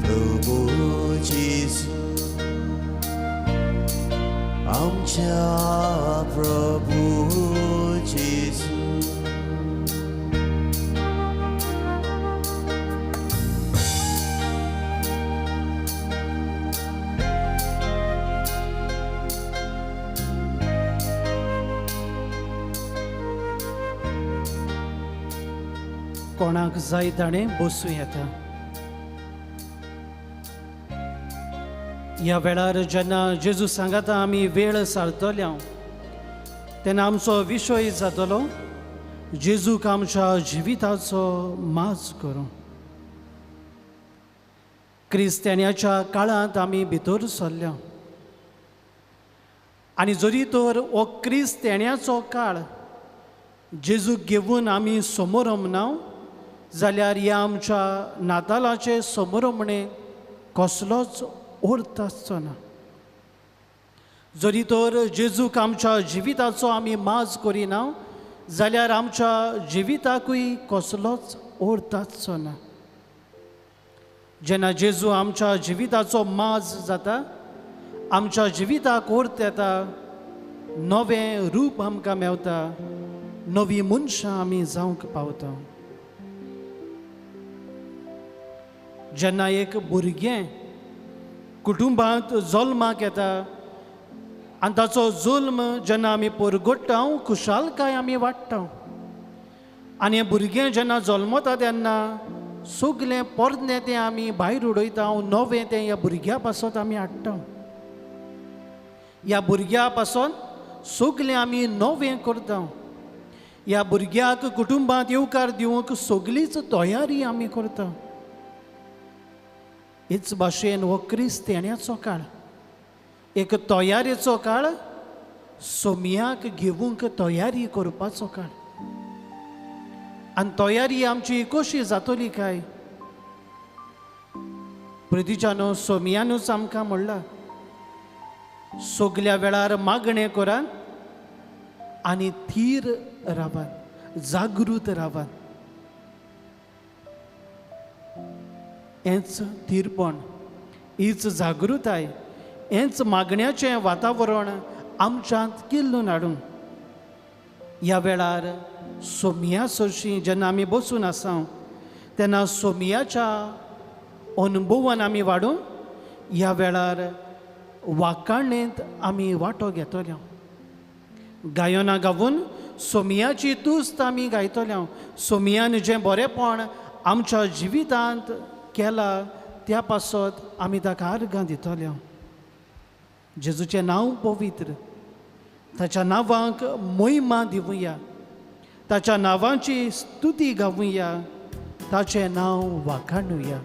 प्रभु जेसू, आमच्या प्रभु जेसू। कोणाक जाय ताणें बसूं येता। ह्या वेळार जेन्ना जेजू सांगाता आमी वेळ सारतल्या तेन्ना आमचो विशय जातलो जेजूक आमच्या जिविताचो माज करूं। क्रिस्त्यान्याच्या काळांत आमी भितर सरल्या आनी जरी तर हो क्रिस्त्यान्याचो काळ जेजूक घेवन आमी समोरम नाव जाल्यार ह्या आमच्या नातालाचे समरमणे कसलोच अर्थ आसचो ना. जरी तर जेजूक आमच्या जिविताचो आमी माज करिना जाल्यार आमच्या जिविताकूय कसलोच अर्थ आसचो ना. जेन्ना जेजू आमच्या जिविताचो माज जाता, आमच्या जिविताक अर्थ येता, नवें रूप आमकां मेवता, नवी मनशां आमी जावंक पावता. जेन्ना एक भुरगें कुटुंबांत जल्माक येता आनी ताचो जल्म जेन्ना आमी परगट्टा, खुशालकाय आमी वाडटा. आनी हें भुरगें जेन्ना जल्मता तेन्ना सगलें पोरणें तें आमी भायर उडयता, नवें तें ह्या भुरग्या पासत आमी हाडटा. ह्या भुरग्या पासून सगलें आमी नवें करता. ह्या भुरग्याक कुटुंबांत येवकार दिवंक सगलीच तयारी आमी करता. हेच भाशेन हो क्रिस्त येण्याचो काळ एक तयारेचो काळ, सोमयाक घेवंक तयारी करपाचो काळ. आनी तयारी आमची कशी जातली काय? प्रितीच्यानो, सोमयानूच आमकां म्हणलां, सगल्या वेळार मागणें करात आनी थीर रावात, जागृत रावात. हेंच थीरपण, हीच जागृताय, हेंच मागण्याचें वातावरण आमच्यांत किल्लून हाडून ह्या वेळार सोमया सरशी जेन्ना आमी बसून आसा तेन्ना सोमयाच्या अनुभवान आमी वाडून ह्या वेळार वाकाणेंत आमी वांटो घेतले. गायनां गावून सोमयाची तुस्त आमी गायतले. सोमयान जें बरेंपण आमच्या जिवितांत केलां त्या पासत आमी ताका आर्गां दितले. जेजूचें नांव पवित्र, ताच्या नांवाक महिमा दिवया, ताच्या नांवाची स्तुती गावया, ताचें नांव वाखाणुया.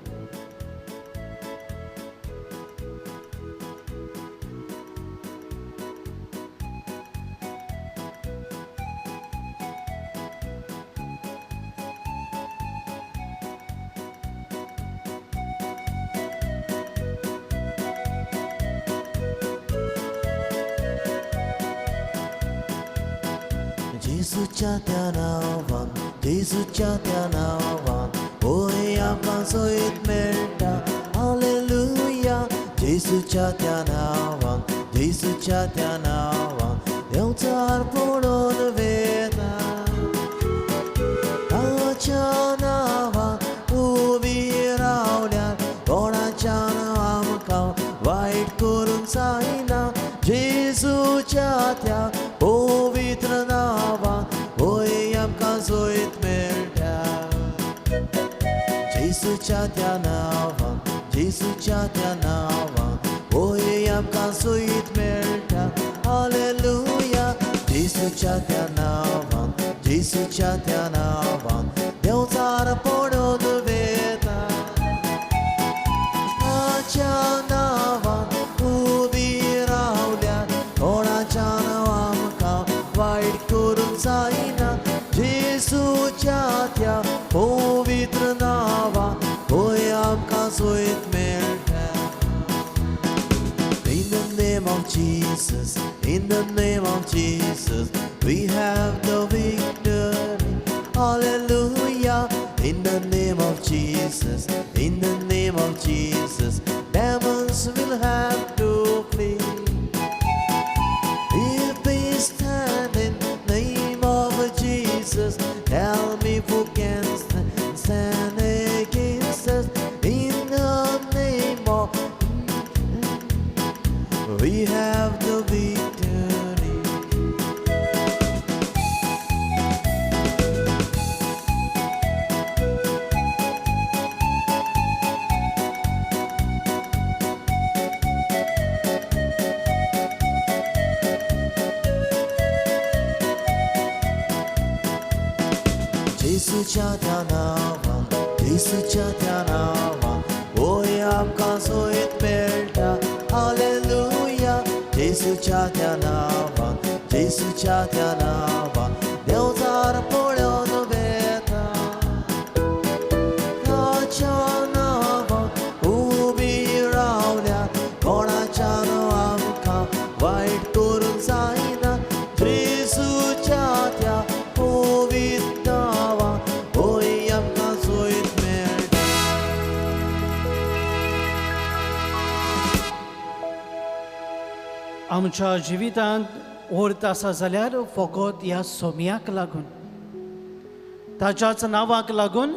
जेजूच्या त्या नांवान, जेजूच्या त्या नांवान, होय आमकां सोयत मेळटा. हालेलुया. जेजूच्या त्या नांवान, जेजूच्या त्या नांवान, देंवचार पळोवन वेता. ताच्या नांवान उबी रावल्यार कोणाच्यान आमकां वायट करूंक जायना. जेजूच्या त्या पवित्र नांवान होय आमकां सोयत मेळटा. जेजूच्या त्या नांवान, जेजूच्या त्या नांवान, होय आमकां सोयत मेळटा. हालेलुया. जेजूच्या त्या नांवान, जेजूच्या त्या नांवान, देंवचार पळोवन वेता. ताच्या नांवान उबी रावल्यार कोणाच्यान आमकां वायट करूंक जायना. जेजूच्या त्या पवित्र नांवान होय आमकां सोयत मेळटा. In the name of Jesus, in the name of Jesus, we have the victory. Hallelujah. In the name of Jesus, in the name of Jesus, demons will have to flee. If we stand in the name of Jesus, tell me who can stand against us. In the name of we have the victory. जेजूच्या त्या नांवान, जेजूच्या त्या नांवान, होय आमकां सोयत मेळटा. Hallelujah. जेजूच्या त्या नांवान, जेजूच्या त्या नांवान, देंवचार पळोवन वेता. आमच्या जिवितांत अर्थ आसा जाल्यार फकत ह्या सोम्याक लागून, ताच्याच नांवाक लागून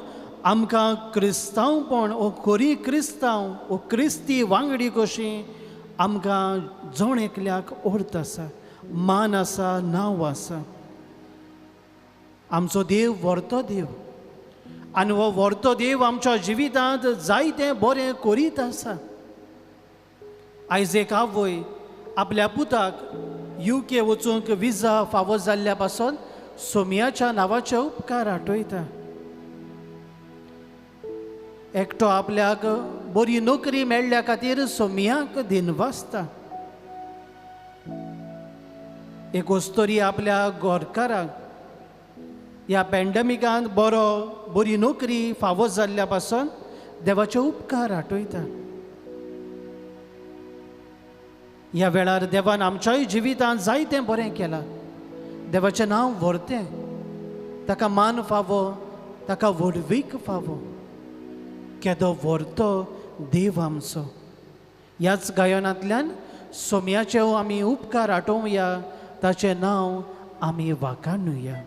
आमकां क्रिस्तांवपण ओ खरी क्रिस्तांव ओ क्रिस्ती वांगडी कशी आमकां जण एकल्याक अर्थ आसा, मान आसा, नांव आसा। आमचो देव व्हरतो देव आनी हो व्हरतो देव आमच्या जिवितांत जायतें बरें करीत आसा। आयज एक आवय आपल्या पुताक युके वचूंक विजा फावो जाल्ल्या पासून सोम्याच्या नांवाचे उपकार आठयता। एकटो आपल्याक बरी नोकरी मेळ्ळ्या खातीर सोम्याक दिनवासता। एक अस्तोरी आपल्या गोरकाराक ह्या पॅन्डेमिकांत बरो बरी नोकरी फावो जाल्ल्या पासून देवाचे उपकार आठयता। ह्या वेळार देवान आमच्याय जिवितांत जायतें बरें केलां। देवाचें नांव व्हरतें, ताका मान फावो, ताका व्हडवीक फावो। केदो व्हरतो देव आमचो। ह्याच गायनांतल्यान सोम्याचे आमी उपकार आठोवया, ताचें नांव आमी वाखाणुया।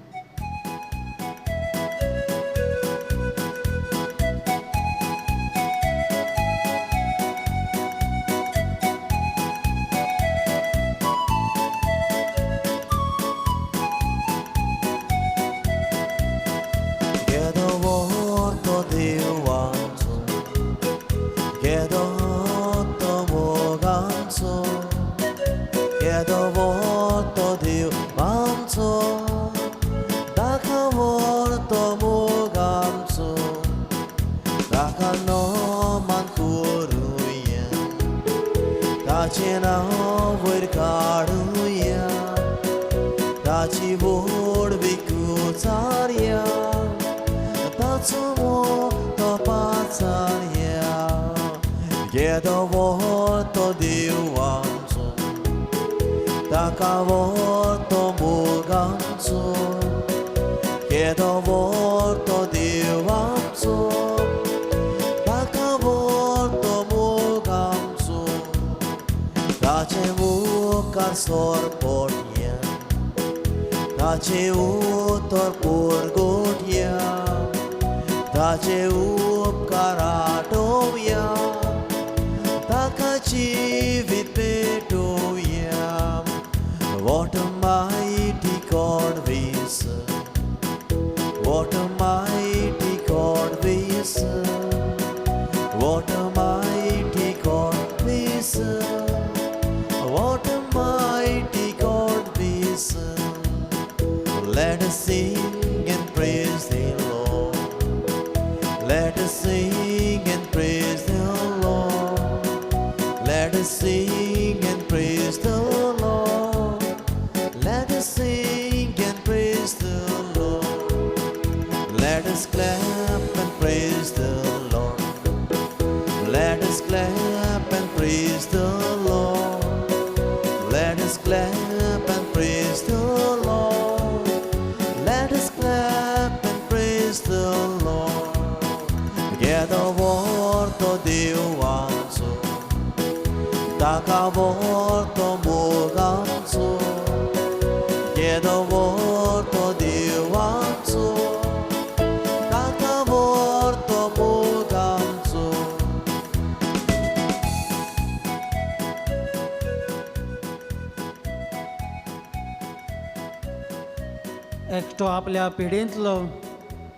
एकटो आपल्या पिढेंतलो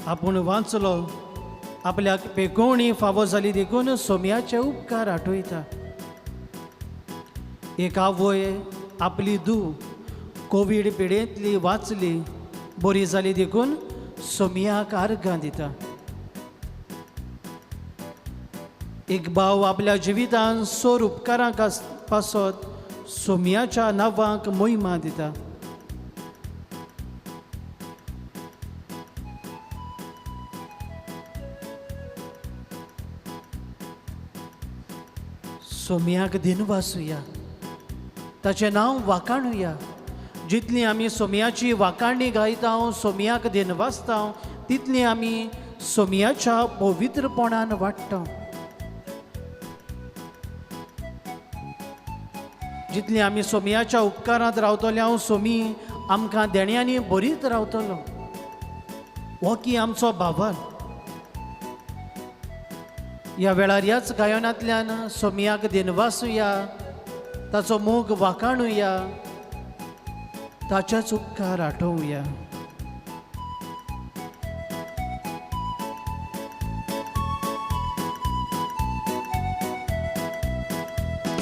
आपूण वाचलो, आपल्याक पेकोवणी फावो जाली देखून सोम्याचे उपकार आठयता। एक आवय आपली धूव कोवीड पिढेंतली वाचली, बरी जाली देखून सोम्याक आर्गां दिता। एक भाव आपल्या जिवितान सोर उपकारांक पासत सोम्याच्या नांवाक मोहिमा दिता। सोम्याक दिनवासुया, ताचें नांव वाखाणुया। जितली आमी सोम्याची वाखाणी गायता, सोम्याक दिनवासता, तितली आमी सोम्याच्या पवित्रपणान वाडटा। जितली आमी सोमयाच्या उपकारांत रावतले हांव सोमी आमकां देण्यांनी बरीत रावतलो. हो की आमचो भावार. ह्या वेळार ह्याच गायनांतल्यान सोमयाक दिनवासुया, ताचो मोग वाखाणुया, ताचेच उपकार आठोवया.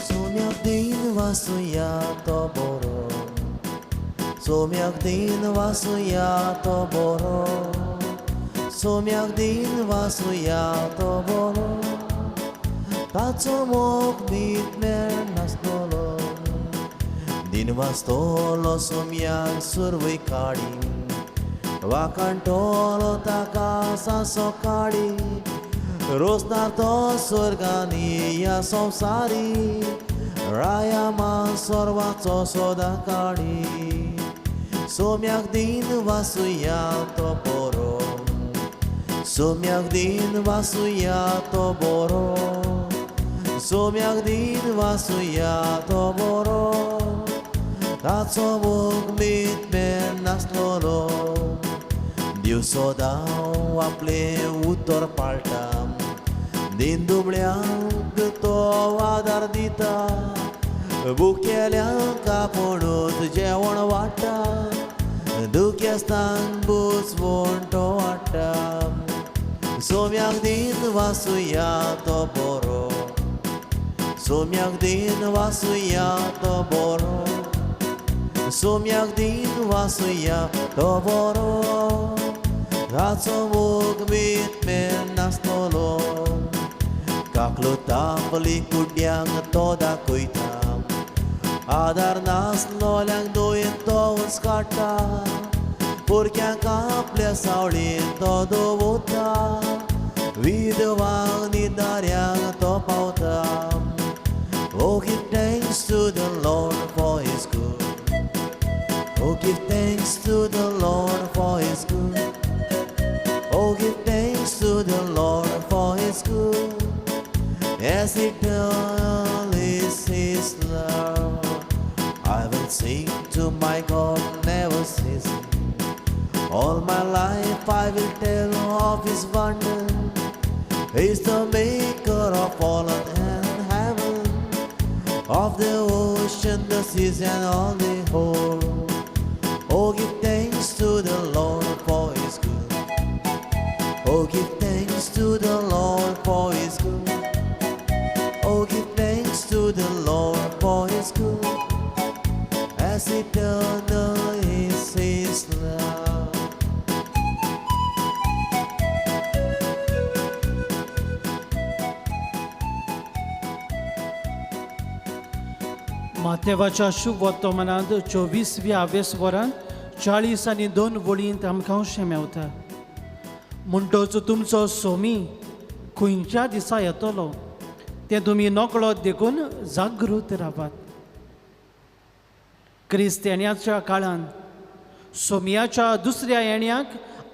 सोम्याक दिन वासुया तो बरो, सोम्याक दिन वासुया तो बरो, सोम्याक दिन वासुया तो बरो, ताचो मोग मीत मेळनासतलो. दिन वाचतलो सोम्याक सुरवय काडी, वाखाणटलो ताका सांसो काडी, रोसनार तो स्वर्गानी ह्या संवसारी, राया मा सर्वाचो सदां काडी. सोम्याक दिन वासुया तो बरो, सोम्याक दिन वासुया तो बरो, सोम्याक दिन वासुया तो बरो, ताचो मोग मीत मेळनासलोलो. देव सदां आपलें उतर पाळटा, दिन दुबळ्यांक तो आदार दिता, भुकेल्यांक आपुणूच जेवण वाडटा, दुखेस्तांक बुजवण तो वाडटा. सोम्याक दिन वासुया तो बरो, सोम्याक दिन वासुया तो बरो, सोम्याक दिन वासुया तो बरो, ताचो मोग मीत मेळनासतलो. काकलो तापली कुड्यांक तो दाखयता, आदार नासलोल्यांक दोयेन तो उस्काडटा, भुरग्यांक आपल्या सावळेन तो दवरता, विधवांक निदाऱ्यांक तो पावता. Oh, give thanks to the Lord for His good. Oh, give thanks to the Lord for His good. Oh, give thanks to the Lord for His good. As eternal is His love. I will sing to my God, never ceasing. All my life I will tell of His wonder. He's the maker of all earth and heaven, of the ocean, the seas, and all the whole. Oh, give thanks to the Lord for His good. Oh, give thanks to the Lord for His good. Oh, give thanks to the Lord for His good. As eternal is His love. मातेवाच्या शुभ वर्तमानांत 24व्या आवेस वरान 40 आनी 2 वळींत आमकां अशें मेवता, म्हणटच तुमचो सोमी खंयच्या दिसा येतलो तें तुमी नकळत देखून जागृत रावात. क्रिस्त येण्याच्या काळांत सोमयाच्या दुसऱ्या येण्याक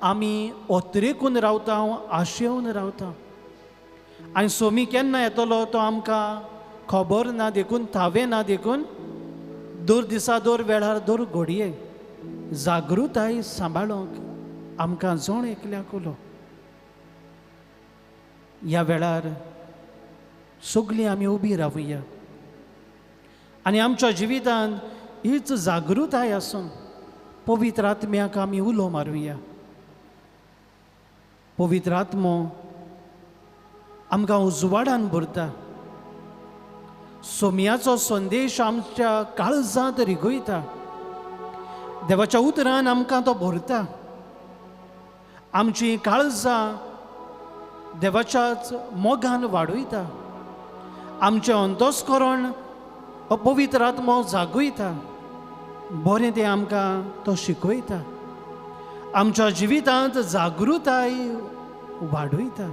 आमी ओतरेकून रावता, आशेवन रावता आनी सोमी केन्ना येतलो तो आमकां खबर ना देखून, थावें ना देखून दर दिसा दर वेळार दर घडये जागृताय सांबाळूंक आमकां जण एकल्याक उलो. ह्या वेळार सगळीं आमी उबी रावया आनी आमच्या जिवितांत हीच जागृताय आसून पवित्र आत्म्याक आमी उलो मारुया. पवित्र आत्मो आमकां उजवाडान भरता, सोमयाचो संदेश आमच्या काळजांत रिगयता, देवाच्या उतरान आमकां तो भरता, आमची काळजां देवाच्याच मोगान वाडयता, आमचें अंतस्करण पवित्र आत्मो जागयता, बरें तें आमकां तो शिकयता, आमच्या जिवितांत जागृताय वाडयता.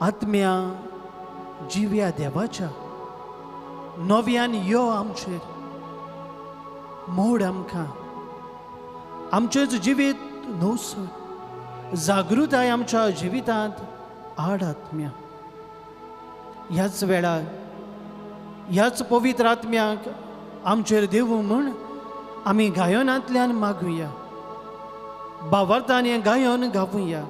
आत्म्या जिव्या देवाच्या नव्यान यो आमचेर, मोड आमकां, आमचेंच जिवीत न्हवसर, जागृताय आमच्या जिवितांत आड आत्म्या. ह्याच वेळार ह्याच पवित्र आत्म्याक आमचेर देवूं म्हूण आमी गायनांतल्यान मागुया, भावार्थान हें गायन गावुया,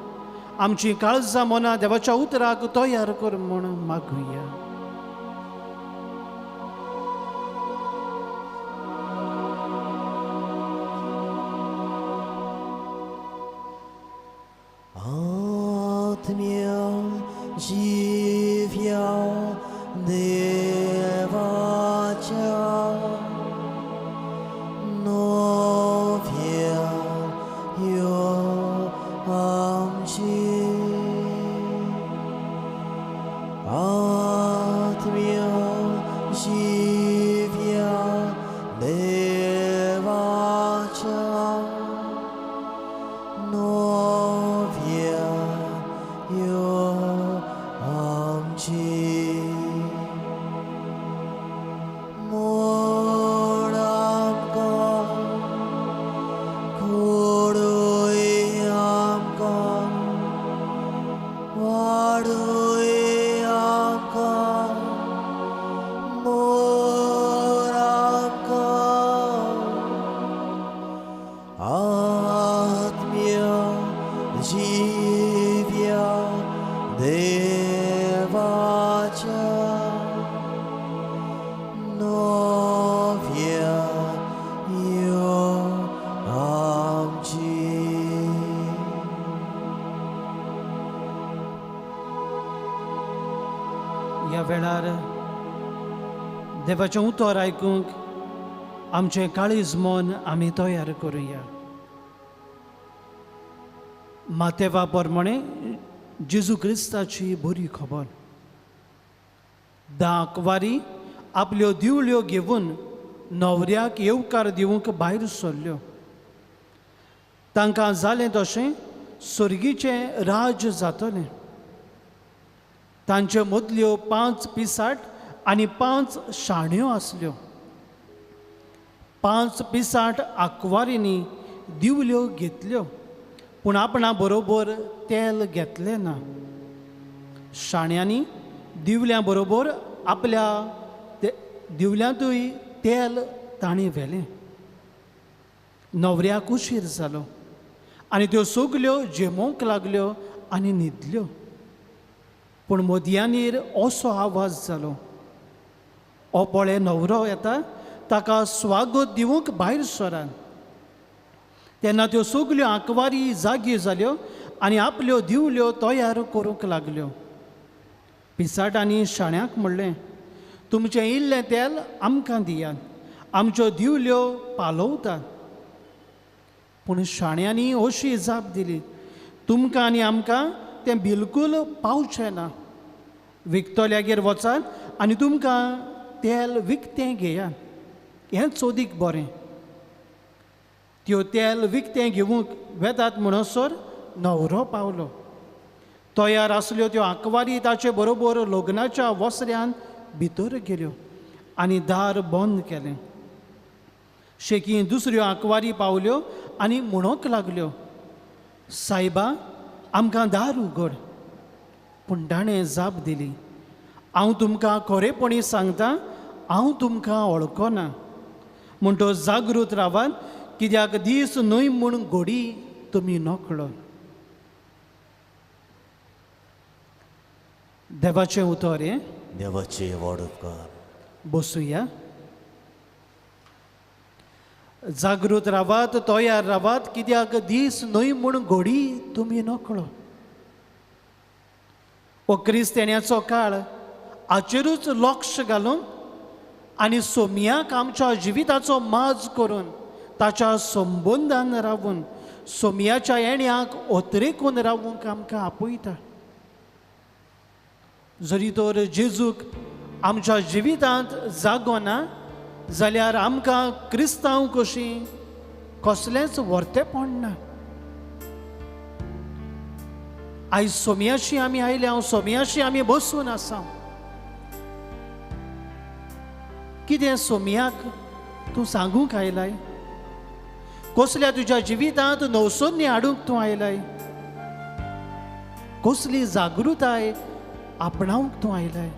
आमची काळजां मनां देवाच्या उतराक तयार कर म्हूण मागुया। आत्म्या जिव्या देवाच्या नव्या यो आमची, आत्म्या जिव्या देवाच्या नव्या यो आमची। मोड आमकां खोडय आमकां वाडय आमकां मोर आमकां, आत्म्या जिव्या देवाच्या नव्या यो आमची। ह्या वेळार देवाचें उतर आयकूंक आमचें काळीज मन आमी तयार करुया। मातेवा प्रमाणे जेजू क्रिस्ताची बरी खबर। 10 आंकवारी आपल्यो दिवल्यो घेवन न्हवऱ्याक येवकार दिवंक भायर सरल्यो। तांकां जालें तशें सर्गीचें राज्य जातलें। तांचे मदल्यो 5 पिसाट आनी 5 शाण्यो आसल्यो। 5 पिसाट आंकवारींनी दिवल्यो घेतल्यो पूण आपणा बरोबर तेल घेतलें ना। शाण्यांनी दिवल्या बरोबर आपल्या दिवल्यांतूय तेल तांणी व्हेलें। न्हवऱ्याक उशीर जालो आनी त्यो सगल्यो जेमोवंक लागल्यो आनी न्हिदल्यो। पूण मदयानीर असो आवाज जालो, ओ पळय न्हवरो येता, ताका स्वागत दिवंक भायर सरात। तेन्ना त्यो सगल्यो आंकवारी जागी जाल्यो आनी आपल्यो दिवल्यो तयार करूंक लागल्यो। पिसाटांनी शाण्याक म्हणलें, तुमचें इल्लें तेल आमकां दियात, आमच्यो दिवल्यो पालोवतात। पूण शाण्यांनी अशी जाप दिली, तुमकां आनी आमकां तें बिलकूल पावचें ना। विकतल्यागेर वचात आनी तुमकां तेल विकतें घेयात, हें चोदीक बरें। त्यो तेल विकतें घेवंक वेतात म्हणसर न्हवरो पावलो। तयार आसल्यो त्यो आंकवारी ताचे बरोबर लग्नाच्या वसऱ्यान भितर गेल्यो आनी दार बंद केलें। शेकी दुसऱ्यो आंकवारी पावल्यो आनी म्हणूंक लागल्यो, सायबा आमकां दार उगड। पूण ताणें जाप दिली, हांव तुमकां खरेपणी सांगता, हांव तुमकां वळखना। म्हणटो जागृत रावात, कित्याक दीस न्हय म्हूण घोडी तुमी नकळो। देवाचें उतर हें। देवाचे व्हड उपकार। बसुया। जागृत रावात, तयार रावात, कित्याक दीस न्हय म्हूण घोडी तुमी नकळो। हो क्रिस्तेण्याचो काळ हाचेरूच लक्ष घालून आनी सोमयाक आमच्या जिविताचो माज करून ताच्या संबंदान रावून सोमयाच्या येण्याक ओतरेकून रावूंक आमकां आपयता। जरी तर जेजूक आमच्या जिवितांत जागो ना जाल्यार आमकां क्रिस्तांव कशी कसलेंच व्हरतेपण ना। आयज सोमयाशी आमी आयल्या, सोमयाशी आमी बसून आसा। कितें सोमयाक तूं सांगूंक आयलाय? कसल्या तुज्या जिवितांत नवसोन्नी हाडूंक तूं आयलाय? कसली जागृताय आपणावंक तूं आयलाय?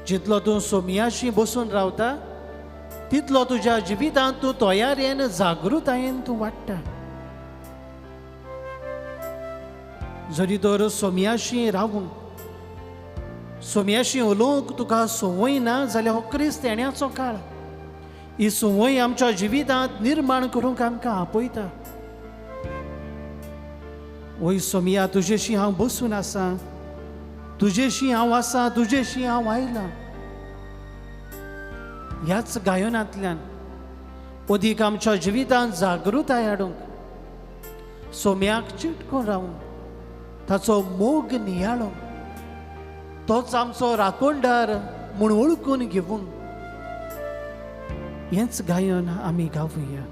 जितलो तूं सोमयाशी बसून रावता तितलो तुज्या जिवितांत तूं तयारेन जागृतायेन तूं वाडटा. जरी तर सोमयाशी रावूंक सोमयाशी उलोवंक तुका संवय ना जाल्यार हो क्रिस्त येण्याचो काळ ही संवय आमच्या जिवितांत निर्माण करूंक आमकां आपयता. वय सोमया तुजेशी हांव बसून आसा, तुजेशी हांव आसा, तुजेशी हांव आयलां. ह्याच गायनांतल्यान अदीक आमच्या जिवितांत जागृताय हाडूंक सोम्याक चिटकून रावूंक ताचो मोग नियाळूंक तोच आमचो राखणदार म्हूण वळखून घेवंक हेंच गायन आमी गावया.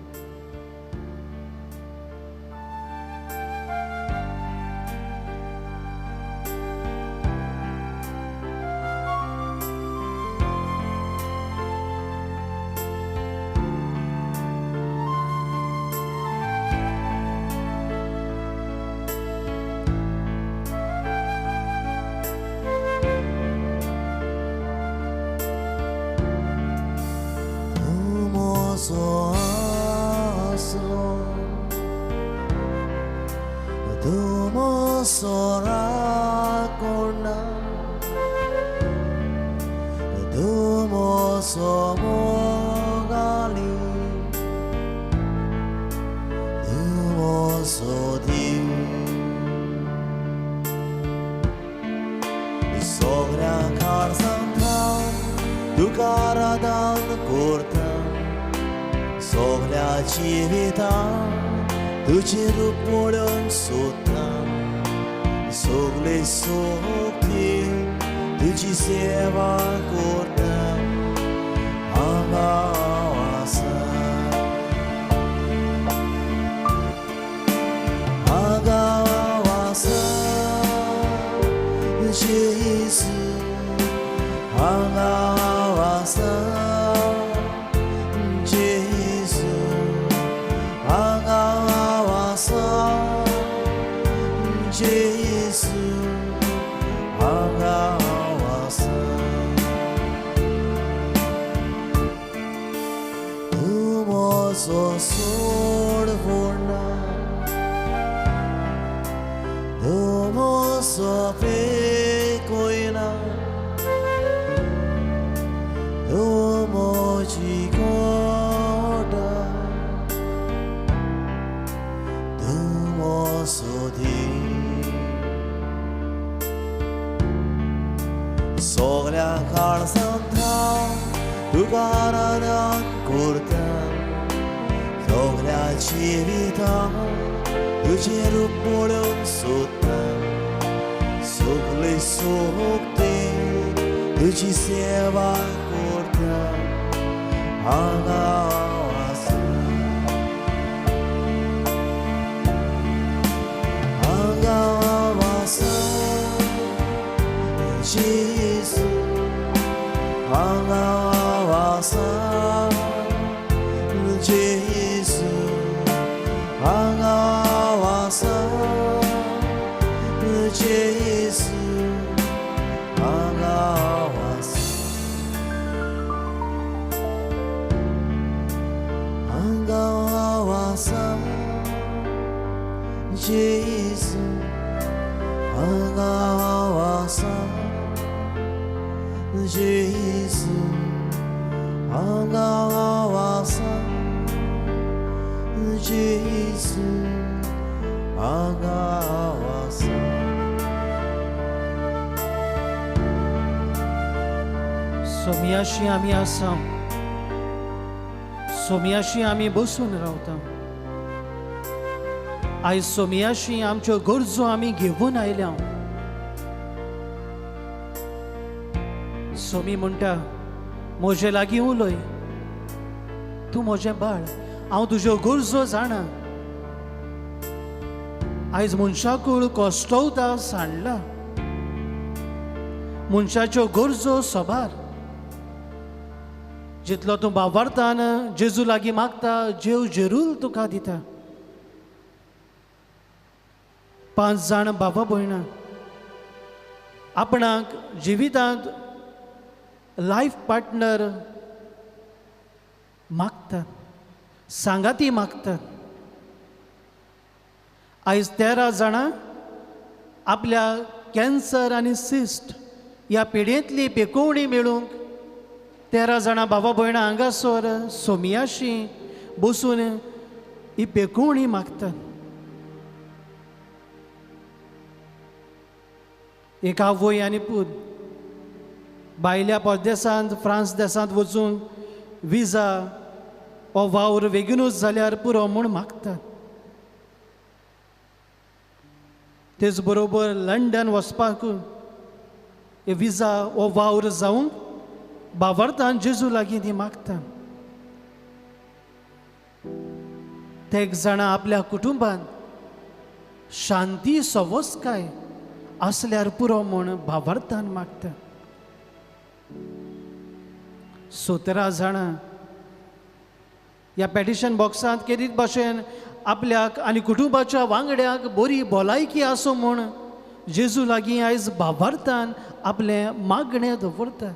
सोमयाशी आमी आसा, सोमयाशी आमी बसून रावता. आयज सोमयाशी आमच्यो गरजो आमी घेवन आयल्या. सोमी म्हणटा म्हजे लागीं उलय, तूं म्हजें बाळ, हांव तुज्यो गरजो जाणा. आयज मनशाकूळ कश्टवता सांडला, मनशाच्यो गरजो सबार. जितलो तूं बाबार्थान जेजू लागीं मागता, जेव जेरूल तुका दिता. 5 जाण बाबा भयणां आपणाक जिवितांत लायफ पार्टनर मागतात, सांगाती मागतात. आयज 13 जाणां आपल्या कॅन्सर आनी सिस्ट ह्या पिडेंतली पेकोवणी मेळूंक 13 जाणां बाबा भयणां हांगासर सोमियाशी बसून ही पेकोवणी मागतात. एक आवय आनी पूत भायल्या परदेसांत फ्रांस देसांत वचून विजा हो वावर बेगीनूच जाल्यार पुरो म्हूण मागतात. तेच बरोबर लंडन वचपाक विजा हो वावर जावंक बावरतान जेजू लागीं ती मागता. ते जाणां आपल्या कुटुंबान शांती सवसकाय आसल्यार पुरो म्हूण भावार्थान मागता. 17 जाणां ह्या पेटिशन बॉक्सांत केरीत भाशेन आपल्याक आनी कुटुंबाच्या वांगड्याक बरी भलायकी आसूं म्हूण जेजू लागीं आयज भावार्थान आपलें मागणें दवरता.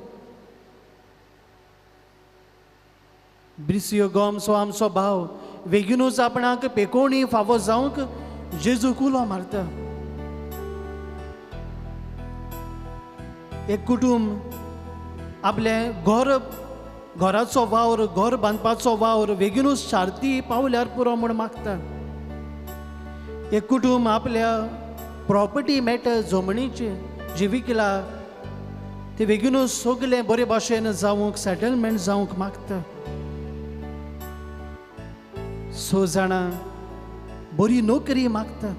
ब्रिसियो गोम्स हो आमचो भाव बेगीनूच आपणाक पेकोवणी फावो जावंक जेजू कुलो मारता. एक कुटुंब आपलें घर घराचो वावर घर बांदपाचो वावर बेगीनूच शार्ती पावल्यार पुरो म्हूण मागता. एक कुटुंब आपल्या प्रॉपर्टी मॅटर जमनीचे जी विकला ते बेगीनूच सगळें बरे भाशेन जावंक सेटलमेंट जावंक मागता. 6 जाणां बरी नोकरी मागता.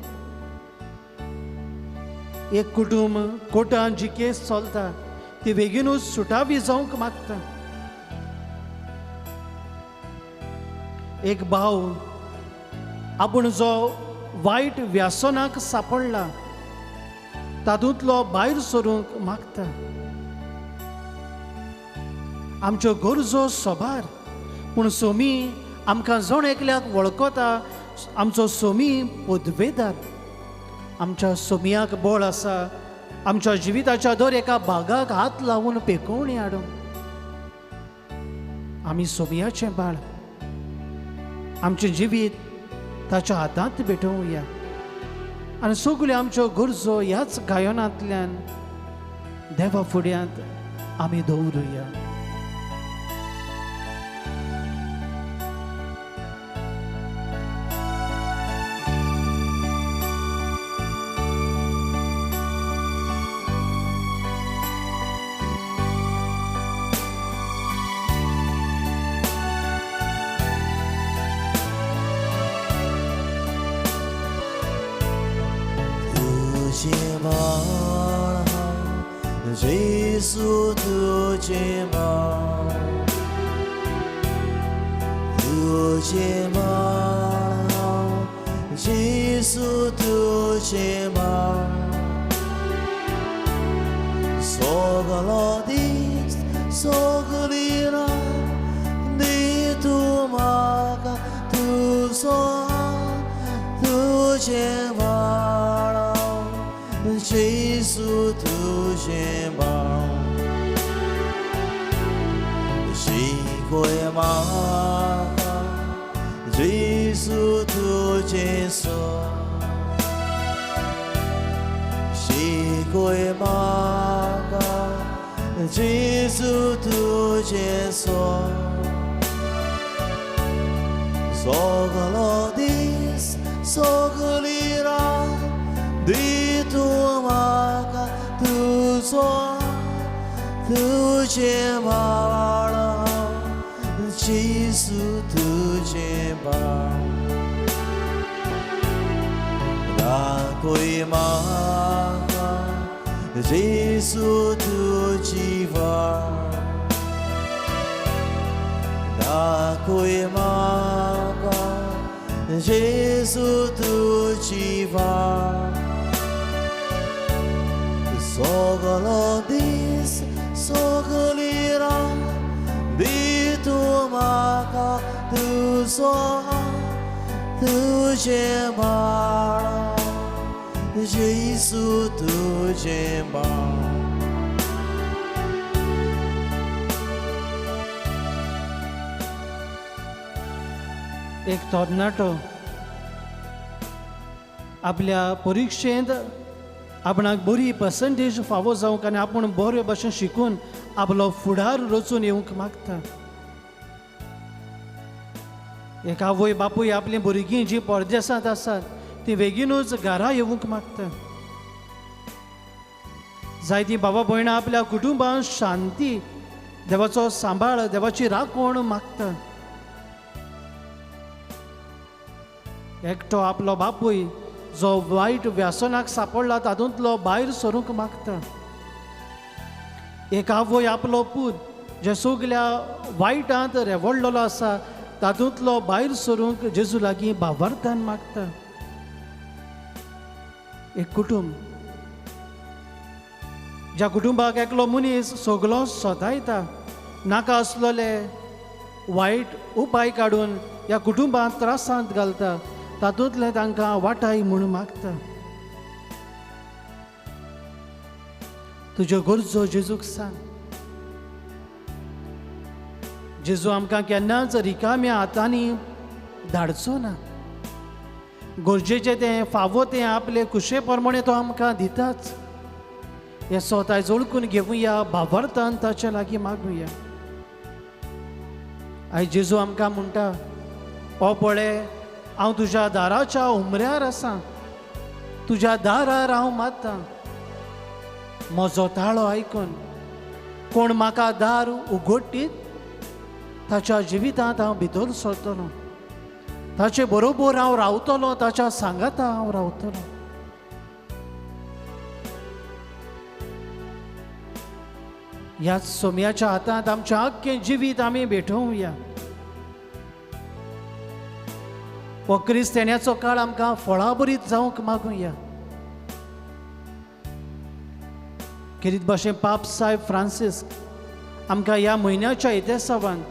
एक कुटुंब कोर्टान जी केस चलता ती बेगीनूच सुटावी जावंक मागता. एक भाव आपूण जो वायट व्यसनाक सापडला तातूंतलो भायर सरूंक मागता. आमच्यो गरजो सोबार पूण सोमी आमकां जण एकल्याक वळखता. आमचो सोमी पदवेदार, आमच्या सोमियाक बळ आसा आमच्या जिविताच्या दर एका भागाक हात लावन पेकोवणी हाडूंक. आमी सोमियाचें बाळ, आमचें जिवीत ताच्या हातांत भेटोवया आनी सगल्यो आमच्यो गरजो ह्याच गायनांतल्यान देवा फुड्यांत आमी दवरुया. जेजू तुझे बाळ, तुझे बाळ, जेजू तुझे बाळ. सगलो दीस सगली रात दी तूं म्हाका तुजो तुझे बाळ, जेजू तुझे बाळ. शिकय म्हाका जेजू तुझे सो, शिकय म्हाका जेजू तुझे सो. सगलो दीस सगली रात दी तूं म्हाका तुजो तुझे बाळ, जेजू तुझे बाळ. दाखय म्हाका जेजू तुजी वाट, दाखय म्हाका जेजू तुजी वाट. सगलो दीस सगली रात दी तूं म्हाका तुजो तुझे बाळ, जेजू तुझे बाळ. एक तरणाटो आपल्या परिक्षेंत आपणाक बरी पर्संटेज फावो जावंक आनी आपूण बरे भशेन शिकून आपलो फुडार रचून येवंक मागता. एक आवय बापूय आपलीं भुरगीं जीं परदेसांत आसात ती बेगीनूच घरा येवंक मागता. जायतीं बाबा भयणां आपल्या कुटुंबांत शांती, देवाचो सांबाळ, देवाची राखण मागता. एकटो आपलो बापूय जो वायट व्यसनाक सापडला तातूंतलो भायर सरूंक मागता. एक आवय आपलो पूत जे सगल्या वायटांत रेवडलेलो आसा तातूंतलो भायर सरूंक जेजू लागीं भावार्थान मागता. एक कुटुंब ज्या कुटुंबाक एकलो मनीस सगलो सतायता, नाका आसलेले वायट उपाय काडून ह्या कुटुंबांत त्रासांत घालता, तातूंतलें तांकां वाटाय म्हूण मागता. तुज्यो गरजो जेजूक सांग. जेजू आमकां केन्नाच रिकाम्या हातांनी धाडचो ना. गरजेचें तें फावो तें आपले खुशे प्रमाणे तो आमकां दिताच. हें स्वताय वळखून घेवया, भावार्थान ताचे लागीं मागुया. आयज जेजू आमकां म्हणटा, ओ पळय हांव तुज्या दाराच्या उमऱ्यार आसा, तुज्या दारार हांव मारतां. म्हजो ताळो आयकून कोण म्हाका दार उगडटीत ताच्या जिवितांत हांव भितर सरतलो, ताचे बरोबर हांव रावतलो, ताच्या सांगाता हांव रावतलो. ह्याच सोम्याच्या हातांत आमचें आख्खें जिवीत आमी भेटोवया. हो क्रिस्तांवाचो काळ आमकां फळाभरीत जावंक मागुया. खेरीत भाशेन पाप साहेब फ्रांसीस आमकां ह्या म्हयन्याच्या इतिहासावान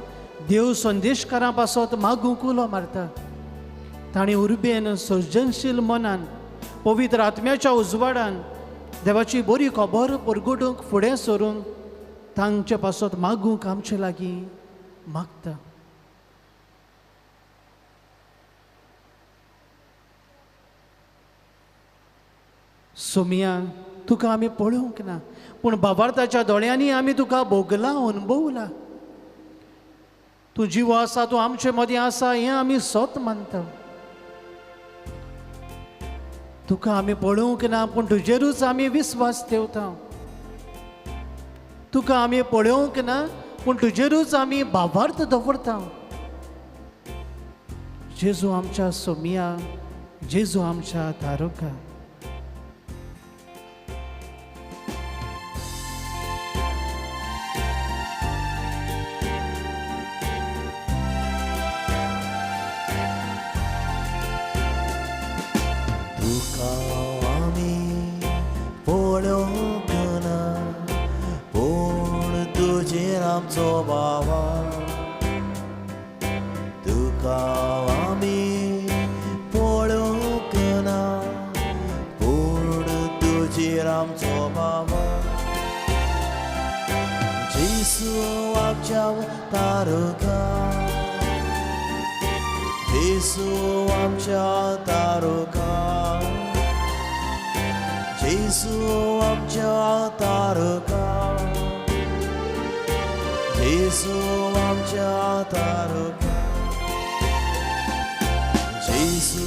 देव संदेशकारां पासत मागूंक उलो मारता. तांणी उर्बेन, सर्जनशील मनान, पवित्र आत्म्याच्या उजवाडान देवाची बरी खबर परगटूंक फुडें सरूंक तांचे पासत मागूंक आमचे लागीं मागता. सोमिया, तुका आमी पळोवंक ना, पूण भावार्थाच्या दोळ्यांनी आमी तुका भोगला, अणभवला. तूं जिवो आसा, तूं आमचे मदीं आसा हें आमी सत मानता. तुका आमी पळोवंक ना, पूण तुजेरूच आमी विस्वास ठेवता. तुका आमी पळोवंक ना, पूण तुजेरूच आमी भावार्थ दवरता. जेजू आमच्या सोमिया, जेजू आमच्या तारुका. तुका आमी पळोवंक ना, पूण तुजेर आमचो बाबा. तुका आमी पळोवंक ना, पूण तुजेर आमचो बाबा. जेजू आमच्या तारुका, जेजू आमच्या तारुका, जेजू आमच्या तारुका, जेजू आमच्या तारुका. जेजू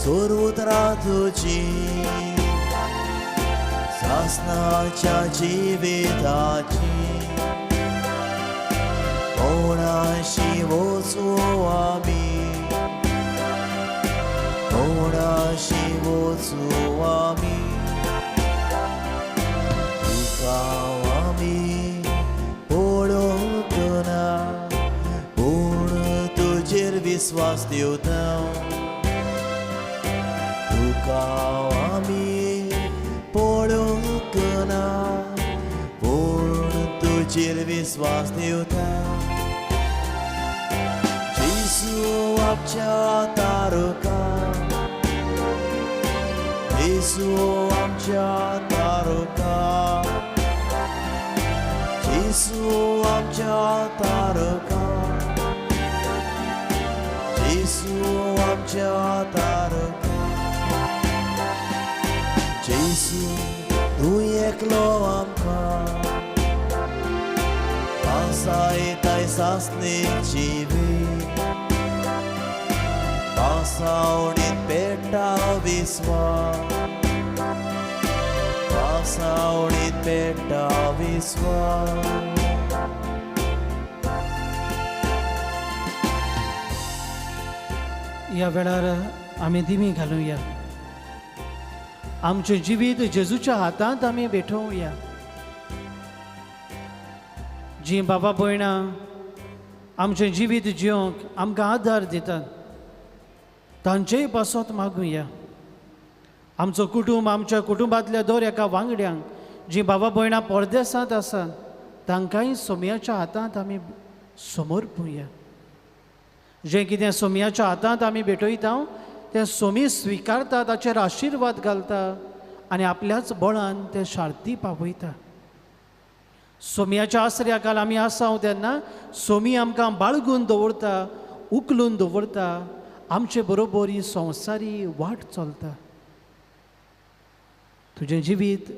सर्वत्र तुजी सासनाच्या जिविताची, कोणाशी वचूं आमी, कोणाशी वचूं आमी. तुका आमी पळोवंक ना, पूण तुजेर विस्वास ठेवता. तुका आमी पळोवंक ना, पूण तुजेर विस्वास ठेवता. जेजू आमच्या तारुका, जेजू आमच्या तारुका, जेजू आमच्या तारुका, जेजू आमच्या तारक जेजू तूं एकलो आमकां पासायताय सासणीक जिवीत पासावणीत पेट्टा विस्वास पासावणीत पेट्टा विस्वास. ह्या वेळार आमी दिमी घालुया, आमचें जिवीत जेजूच्या हातांत आमी भेटोवया. जीं बाबा भयणां आमचें जिवीत जिवंक आमकां आदार दितात तांचेय पासत मागुया. आमचो कुटूंब, आमच्या कुटुंबांतल्या दर एका वांगड्यांक जीं बाबा भयणां परदेसांत आसात तांकांय सोमयाच्या हातांत आमी समर्पुया. जें कितें सोमयाच्या हातांत आमी भेटयता तें सोमी स्विकारता, ताचेर आशिर्वाद घालता आनी आपल्याच बळान तें शार्ती पावयता. सोमयाच्या आसऱ्या काल आमी आसा तेन्ना सोमी आमकां बाळगून दवरता, उखलून दवरता, आमचे बरोबर ही संवसारी वाट चलता. तुजें जिवीत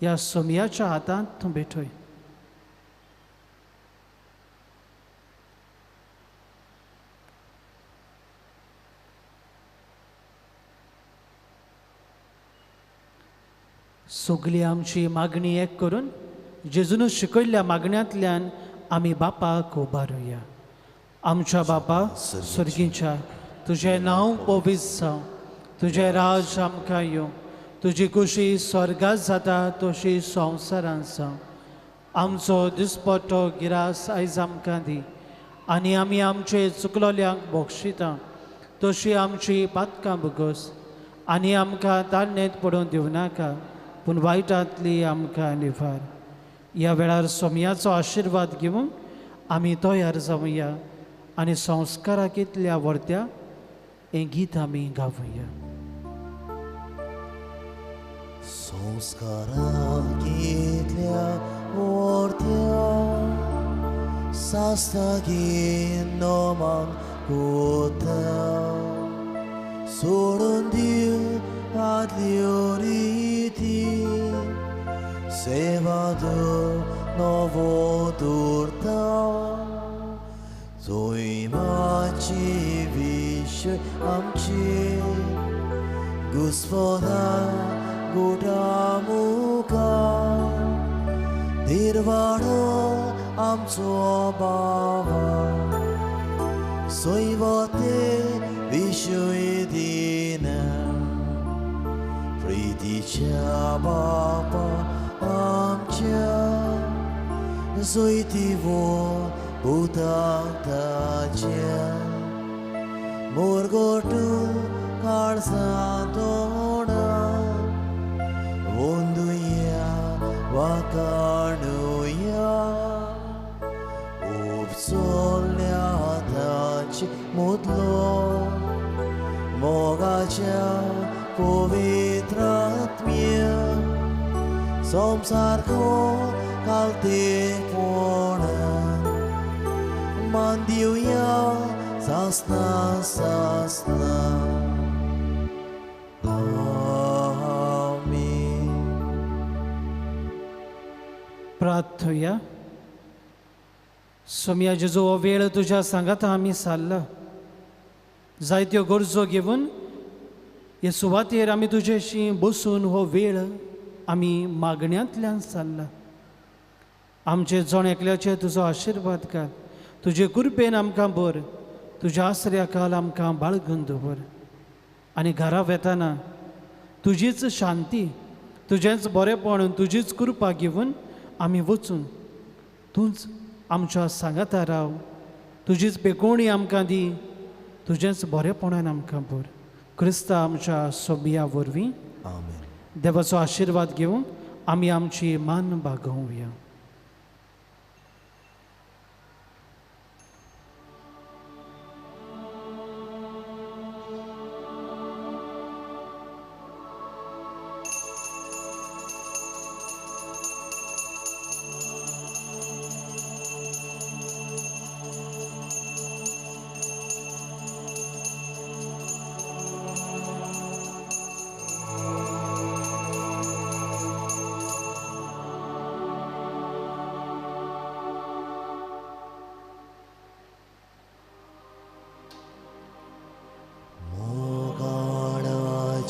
ह्या सोमयाच्या हातांत तूं भेटय. सगली आमची मागणी एक करून जेजून शिकयल्ल्या मागण्यांतल्यान आमी बापाक उबारुया. आमच्या बापा सर्गीच्या, तुजें नांव पवित्र जावं, तुजें राज आमकां येवं, तुजी खुशी स्वर्गात जाता तशी संवसारांत जावं. आमचो दिसपट्टो गिरास आयज आमकां दी आनी आमी आमचे चुकलोल्यांक बक्षिता तशी आमची पातकां भोगस आनी आमकां तारणेंत पडून दिवं नाका पूण वायटांतली आमकां निवार. ह्या वेळार सोमयाचो आशिर्वाद घेवन आमी तयार जावया आनी संस्काराक इतल्या व्हरत्या हें गीत आमी गावया. संस्काराक इतल्या व्हरत्या सास्तागीन नोमांक कोता सोडून दिव आदल्यो रिती सेवा नवो दवरता जोयमाची विशय आमची घुस्पना गुटा मुखार निर्वाणो आमचो बाबा सैवते विशय दिना प्रितीच्या बापा आमच्या जैतिवो भुताक ताच्या मोरगोटू काळसा तोंडा वंदुया वाकाणुया उपसोल्या ताचे मुदलो मोगाच्या पवित्र आत्म्या संवसारको कालतेपणान मान दिवया सासना सासना. आमेन. प्रार्थुया. सोमया जेजू हो वेळ तुज्या सांगाता आमी सारला, जायत्यो गरजो घेवन हे सुवातेर आमी तुजेशी बसून हो वेळ आमी मागण्यांतल्यान सारला. आमचे जण एकल्याचे तुजो आशिर्वाद घाल, तुजे कृपेन आमकां भर, तुज्या आसऱ्या काल आमकां बाळगून दवर आनी घरा वेताना तुजीच शांती, तुजेंच बरेंपण, तुजीच कृपा घेवन आमी वचून तूंच आमच्या सांगाता राव, तुजीच बेकोणी आमकां दी, तुजेंच बरेंपणान आमकां भर. क्रिस्ता आमच्या सोबिया वरवीं. आमेन. देवाचो आशिर्वाद घेवन आमी आमची मान बागोवया.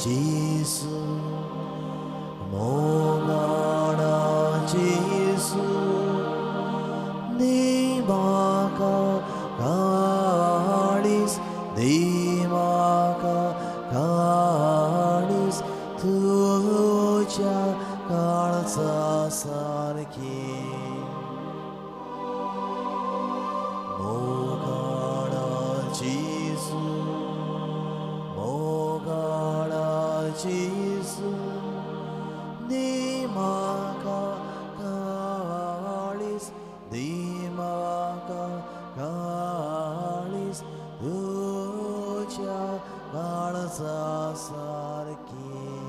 जेजू, मोगाळा जेजू, दी म्हाका काळीज, दी म्हाका काळीज तुज्या काळजा सारकें. मोगाळा जेजू, मोगाळा जेजू, दी म्हाका काळीज, दी म्हाका काळीज तुज्या काळजा सारकें.